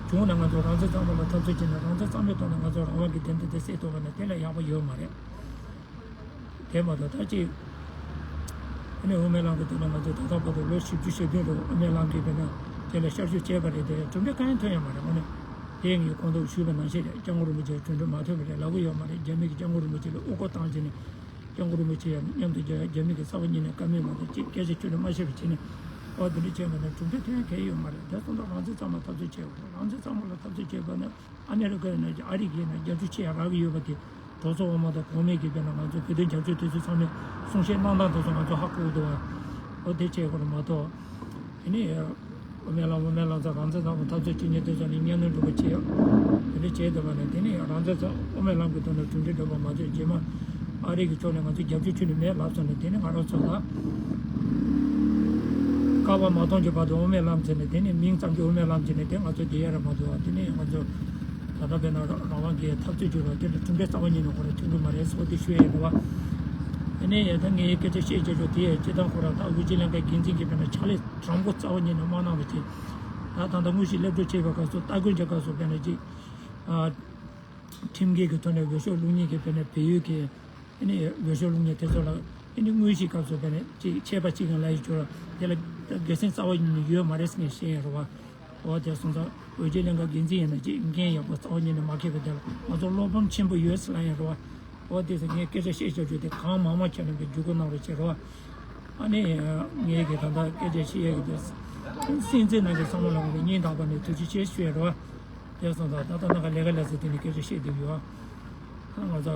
བྱུང་ན་ང་ཚོ་རང་བཙན་གཙང་མ་ལ་འཐབ་རྩོད་བྱས་ན་རང་བཙན་གཙང་མའི་ཐོག་ནས་ང་ཚོ་རང་དབང་གི་བདེན་དོན་དེ་གསལ་ཐུབ་པ་ན་དེ་ལས་ཡག་པོ་ཡོད་མ་རེད། དེ་མ་གཏོགས་ད་ཅིག་ཨ་ནི་དབུ་མའི་ལམ་གྱི་དོན་ལ་ང་ཚོས་ད་ལྟ་བར་དུ་ལོ་བཞི་བཅུ་ཞེ་བདུན་རིང་དབུ་མའི་ལམ་གྱི་དཔེར་ན་དེ་ལ་ཤར་ཞུགས་བྱས་པ་རེད་དེ་གྲུབ་འབྲས་གང་ཡང་ཐོན་ཡོད་མ་རེད། དངོས་གནས་དེ་ངས་གོང་དུ་ཞུས་པ་ནང་བཞིན་རེད། སྐྱབས་མགོན་རིན་པོ་ཆེ་གྲུབ་འབྲས་མ་ཐོན་པ་རེད་ལབ་ཀྱི་ཡོད་མ་རེད། རྒྱ་མི་གིས་སྐྱབས་མགོན་རིན་པོ་ཆེ་ལ་དབུ་སྐོར་བཏང་བྱས་ནས་སྐྱབས་མགོན་རིན་པོ་ཆེ་ཡང་མཉམ་དུ་རྒྱ་རྒྱ་མི་གི་རྩ་བ་ཉིད་ནས་བཀའ་མོལ་མ་གཏོགས་ཅིག་སྐད་ཆ་ཁྱོན་ནས་མ་བཤད་པ་བྱས་ནས་ཨོ་དེ་འདྲ་བྱས་པ་ན་གྲུབ་འབྲས་ཐོན་ཡ་གང་ཡང་ཡོད་མ་རེད། དེ་སོང་ཙང་རང་བཙན་གཙང་མ་འཐབ་རྩོད་བྱས་པ་རེད། རང་བཙན་གཙང་མ་ལ་འཐབ་རྩོད་བྱས་པ་ན། ཨ་མེ་རི་ཀ་ཡིན་ན་ཨ་རི་གིས་ཡིན་ན་རྒྱབ་སྐྱོར་ཆེ་ཡ་རག་གི་ཡོད་པ་དེ་གྲོས་ཚོགས་འོག་མ་དང་གོང་མའི་གི་དཔེར་ན་ང་ཚོ་བོད་དོན་རྒྱབ་སྐྱོར་དེ་ཚོ་ཚང་མས་གསུང་བཤད་གནང་སྟངས་དེ་ཚོ་ང་ཚོ་ཧ་གོ་གི་འདུག་བ། ཨོ་དེ་བྱས་དགོས་རེད་མ་གཏོགས། དེ་ནས་དབུ་མའི་ལམ་དབུ་མའི་ལམ་ཚང་རང་བཙན་གཙང་མ་འཐབ་རྩོད་བྱེད་མཁན་དེ་ཚོ་ནི་གཉའ་གནོན་སྒྲུབ་པ་བྱེད་ཡ་དེ་འདྲ་བྱས་བསྡད་པ་ནས་དེ་ནས་རང་བཙན་གཙང་དབུ་མའི་ལམ་གི་ཐོག་ནས་གྲུབ་འབྲས་འགྲུབ་པ་མ་ཚད་རྗེས་མ་ཨ་རི་གི་ཕྱོགས་ནས་ང་ཚོ་རྒྱབ་སྐྱོར་ཁྱོན་ནས་མེད་ལབ་སོང་ནས་དེ་ནས་ང་རང་ཚོ་ལ། པ་བ་མ་མཐོང་གི་བར་དུ་དབུ་མའི་ལམ་ཟེར་ནས་དེ་ནས་མིང་ཙམ་གྱི་དབུ་མའི་ལམ་ཟེར་ནས་དེ་ང་ཚོ་བསྡད་ཡ་ར་མ་འདུག་བ། དེ་ནས་ང་ཚོ་ད་ལྟ་བས་ན་རང་དབང་གི་འཐབ་རྩོད་བྱུང་ར་དེ་ལ་གྲུབ་འབྲས་རྩ་བ་ཉིད་ནས་ཁོ་ར་ཐོན་གི་མ་རེད་ཟེར་བ་དེ་ཤོད་ཡ་རེད་བ། དེ་ནས་ཡ་ད་ངའི་སྐད་ཆ་བཤད་བྱས་ཆོག་དེ་ཡ་སྤྱི་བཏང་ཁོ་ར་ད་དབུས་སྤྱི་ལྷན་ཁང་འགན་འཛིན་གྱི་བས་ན་ཕྱག་ལས་དྲང་པོ་རྩ་བ་ཉིད་ནས་མ་གནང་བ་ཅིག་ད་ད་ལྟ་དངོས་གཞི་སླེབས་འགྲོ་བྱས་པའི་སྐབས་སུ་ལྟ་སྐུལ་བྱེད་སྐབས་སུ་བས་ན་ཅིག་ཁྲིམས་འགལ་གྱི་ཐོག་ནས་འོས་ཤོག་བླུག་མཁན་གྱི་བས་ན་བལ་ཡུལ་གྱི་ཨ་ནི་འོས་ཤོག་བླུག་མཁན་དེ་ཚོ་ལ་ཨ་ནི་དངོས་གཞིའི་སྐབས་སུ་བས་ན་ཅིག་ཆད་པ་གཅིག་ཀྱང་ལ་ཡི་བྱུང་ར་དེ་ལ་དགེ་མཚན་རྩ་བ་ཉིད་ནས་ཡོད་མ་རེད་ཟེར་ངས་བཤད་ཡ་རེད་བ། འོ་དེ་སོང་ཙང་དབུས་སྤྱི་ལྷན་ཁང་འགན་འཛིན་ཡིན་ན་ཅིག་འགན་ཡག་པོ་རྩ་བ་ཉིད་ནས་མ་འཁྱེར་བའི་དེ་ལ་ང་ཚོ་བློ་ཕམ་ཆེན་པོ་ཡོད་ཟེར་ལབ་ཡ་རེད་བ། འོ་དེ་ཚོ་ངས་སྐད་ཆ་བཤད་ཆོག་རྒྱུ་དེ་གང་མང་མང་བྱས་ནས་འགྱུར་ཁུག་གནང་རོགས་བྱེད་རོགས། ཨ་ནི་ངས་ཀྱི་ད་ལྟ་སྐད་ཆ་བཤད་ཡ་གི་དེ་སེམས་ཅན་ནང་གི་ཚང་མ་ལ་ངས་སྙིང་ཐག་པ་ནས་ཐུགས་རྗེ་ཆེ་ཞུ་ཡ་རོགས། དེ་སོང་ཙང་ད་ལྟ་ནང་ག་ལས་ཀ་ལས་ཟེར་དེ་ནས་སྐད་ཆ་བཤད་བསྡད་ཡོད། ཨ་ང་ཚོ་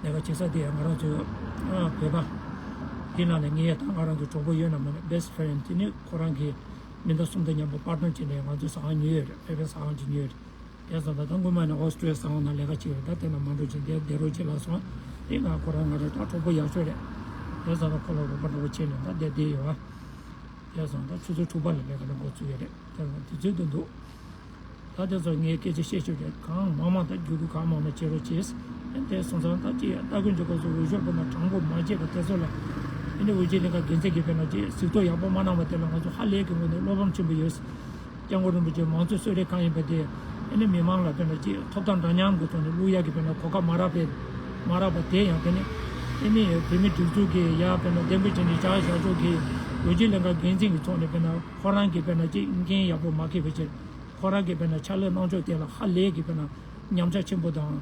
ལས་ཀ་བྱེད་ས་དེ་ང་རང་ཚོ་ཨ་བོད་པ་དེ་ནང་ནས་ངས་ད་ང་རང་ཚོ་གྲོགས་པོ་ཡོད་ན་མ་ནས་best friend དེ་ནི་ཁོ་རང་གི་མི་ཟླ་གསུམ་དང་མཉམ་པོ་པར་ཐོན་བྱས་ནས་ང་ཚོའི་ཟ་ཁང་ཉོས་ཡོད་རེད། བོད་པའི་ཟ་ཁང་ཅིག་ཉོས་ཡོད་རེད། དེ་སོང་ཙང་ད་སྔོན་མ་ནས་ཨོ་སི་ཀྲི་ཡ་ཟ་ཁང་ནང་ལས་ཀ་བྱེད་ཡོད། ད་དེ་ན་མ་འགྲོ་ཅིག་དེ་བསྡད་རོགས་བྱེད་ལ་སོང་། དེ་ང་ཁོ་རང་ང་རང་ད་གྲོགས་པོ་ཡག་ཤོས་རེད། དེ་སོང་ཙང་ཁོ་ལ་རོགས་པ་འདྲ་བོ་བྱས་ནས་ད་བསྡད་བསྡད་ཡོད། དེ་སོང་ཙང་ཆུ་ཚོད་དྲུག་པ་ལ་ལས་ཀ་ལ་འགོ་བཙུགས་ཡོད་རེད། དེ་སོང་དུས་ཚོད་དུ་འདུག་ད་དེ་ཚོ་ངས་སྐད་ཆ་བཤད་ཆོག་རེད། གང་མང་མང་དང་བརྒྱུད་སྐུལ་གང་མང་མང་བྱེད་རོགས་བྱེད། དེ་སོང་ཙང་ད་ཅི་ལྟ་སྐུལ་འཇོག་སྐབས་སུ་འོས་ཤོག་དཔེར་ན་དྲང་པོ་མ་བྱས་པ་དེ་ཚོ་ལ་ཨ་ནི་དབུས་སྤྱི་ལྷན་ཁང་འགན་འཛིན་གྱིས་དཔེར་ན་ཅི་གཟིགས་རྟོག་ཡག་པོ་མ་གནང་བ་དེ་ལ་ང་ཚོ་ཧ་ལས་ཀྱི་ངོས་ནས་བློ་ཕམ་ཆེན་པོ་ཡོད། སྐྱབས་མགོན་རིན་པོ་ཆེ་མང་གཙོའི་གསོལ་རས་ཁང་ཡིན་པ་དེ་ཨ་ནི་མི་མང་ལ་དཔེར་ན་ཅི་ཐོབ་ཐང་འདྲ་མཉམ་གྱི་ཐོག་ནས་བླུག་ཡག་གི་དཔེར་ན་གོ་སྐབས་མ་རག་པས་མ་རག་པ་དེ་ཡང་དེ་ནི་ཨ་ནི་བོད་མི་སྒྲིག་འཛུགས་ཀྱི་ཡ་དཔེར་ན་འདེམས་བསྐོ་བྱས་ནས་བཞག་བཞག་ཆོག་གི་དབུས་སྤྱི་ལྷན་ཁང་འགན་འཛིན་གྱི་ཐོག་ནས་དཔེར་ན་ཁོ་རང་གིས་དཔེར་ན་ཅི་འགན་ཡག་པོ་མ་འཁྱེར་བའི་ཕྱིར། ཁོ་རང་གིས་དཔེར་ན་ཕྱག་ལས་གནང་ཕྱོགས་དེ་ལ་ཧ་ལས་ཀྱི་དཔེར་ན་ཉམས་ཆག་ཆེན་པོ་དང་།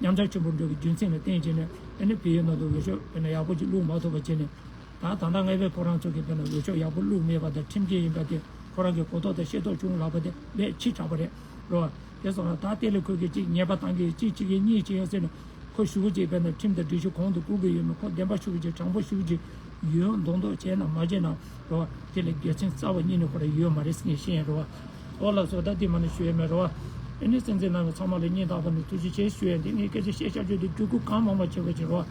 ཉམས་ཆག་ཆེན་པོ་འགྲོ་གི་རྒྱུ་མཚན་ལ་བརྟེན་བྱས་ནས་ཨ་ནི་བལ་ཡུལ་ནང་དུ་འོས་ཤོག་དཔེར་ན་ཡག་པོ་ཅིག་བླུག་མ་ཐུབ་པ་བྱས་ནས། ད་ད་ལྟ་ངས་བས་ཁོ་རང་ཚོ་གིས་དཔེར་ན་འོས་ཤོག་ཡག་པོ་བླུག་མེད་པ་དང་ཁྲིམས་འགལ་ཡིན་པ་དེ་ཁོ་རང་གིས་གོ་རྟོགས་དང་ཤེས་རྟོགས་བྱུང་ལབ་པ་དེ་དཔེ་ཕྱི་དྲགས་པ་རེད་རོ། དེ་སོང་ན་ད་དེ་ལས་ཁོ་གིས་ཅིག་ཉེས་པ་བཏང་གི་ཅིག་ཅིག་གིས་གཉིས་བྱས་ཡོད་ཟེར་ནས་ཁོ་ཞུ་བ་ཅིག་དཔེར་ན་ཁྲིམས་དང་སྒྲིག་གཞི་གོང་དུ་བཀུར་གི་ཡོད་མེད་ཁོ་བདེན་པ་ཞུ་བ་ཅིག་དྲང་པོ་ཞུ་བ་ཅིག་ཡོད་མདོག་མདོག་བྱས་ན་མ་བྱས་ན་རོ། དེ་ལས་དགེ་མཚན་རྩ་བ་ཉིད་ནས་ཁོ་ར་ཡོད་མ་རེད་ཟེར་ངས་བཤད་ཡིན་རོ། ཨོ་ལགས་སོ། ད་དེ་མ་ནི་ཞུ་ཡས་མེད་རོ། ཨ་ནི་སེམས་ཅན་རྣམས་ཚང་མ་ལ་སྙིང་ཐག་པ་ནས་ཐུགས་རྗེ་ཆེ་ཞུ་ཡས་འདི་ངས་སྐད་ཆ་བཤད་བཤད་རྒྱུ་དེ་བརྒྱུད་སྐུལ་གང་མང་མང་བྱེད་དགོས་ཀྱི་རོ།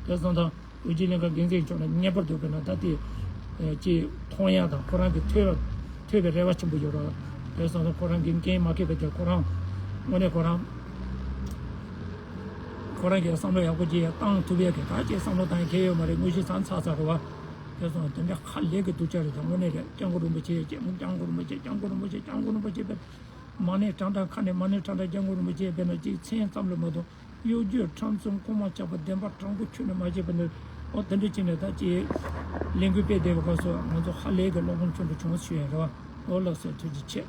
དེ་སོང་ཙང་དབུས་སྤྱི་ལྷན་ཁང་འགན་འཛིན་མཆོག་ལ་ངེས་པར་དུ་དཔེར་ན་ད་དེ་ཅིག་མཐོང་ཡ་དང་ཁོ་རང་གི་ཐོས་ཐོས་པའི་རེ་བ་ཆེན་པོ་ཡོད་རོ། དེ་སོང་ཙང་ཁོ་རང་གི་འགན་མ་འཁྱེར་བའི་དེ་ཁོ་རང་དངོས་གནས་ཁོ་རང་ཁོ་རང་གི་བསམ་བློ་ཡག་པོ་ཅིག་བཏང་ཐུབ་ཡས་ཀྱི་ག་ཅིག་བསམ་བློ་བཏང་ཡས་གལ་ཡོད་མ་རེད། དངོས་གཞི་ཚང་ཚར་ཚར་རེད་བ། དེ་སོང་དེ་འདྲ་ཧ་ལས་ཀྱི་སྡུག་ཅག་རེད། ད་དངོས་གནས་རེད། སྐྱབས་མགོན་རིན་པོ་ཆེ་སྐྱབས་མགོན་སྐྱབས་མགོན་རིན་པོ་ཆེ་སྐྱབས་མགོན་རིན་པོ་ཆེ་སྐྱབས་མགོན་རིན་པོ་ཆེ་དཔེ་མ་ཎི་བགྲང་བགྲང་ཁ་ནས་མ་ཎི་བགྲང་བགྲང་སྐྱབས་མགོན་རིན་པོ་ཆེ་དཔེར་ན་ཅིག་མཚན་ཙམ་ལས་མ་གཏོགས་གཡོ་སྒྱུ་ཁྲམ་གསུམ་རྐུན་མ་ཆགས་པ་བདེན་པ་དྲང་པོ་ཁྱོན་ནས་མ་བྱས་པ་ནི་ཨོ་དེ་འདྲ་བྱས་ནས་ད་ཅིག་ལས་འགུལ་སྤེལ་བསྡད་པའི་སྐབས་སུ་ང་ཚོ་ཧ་ལས་ཀྱི་བློ་ཕམ་ཆེན་པོ་བྱུང་ཞུ་ཡས་རེད་བ། ཨོ་ལགས་སོ། ཐུགས་རྗེ་ཆེ།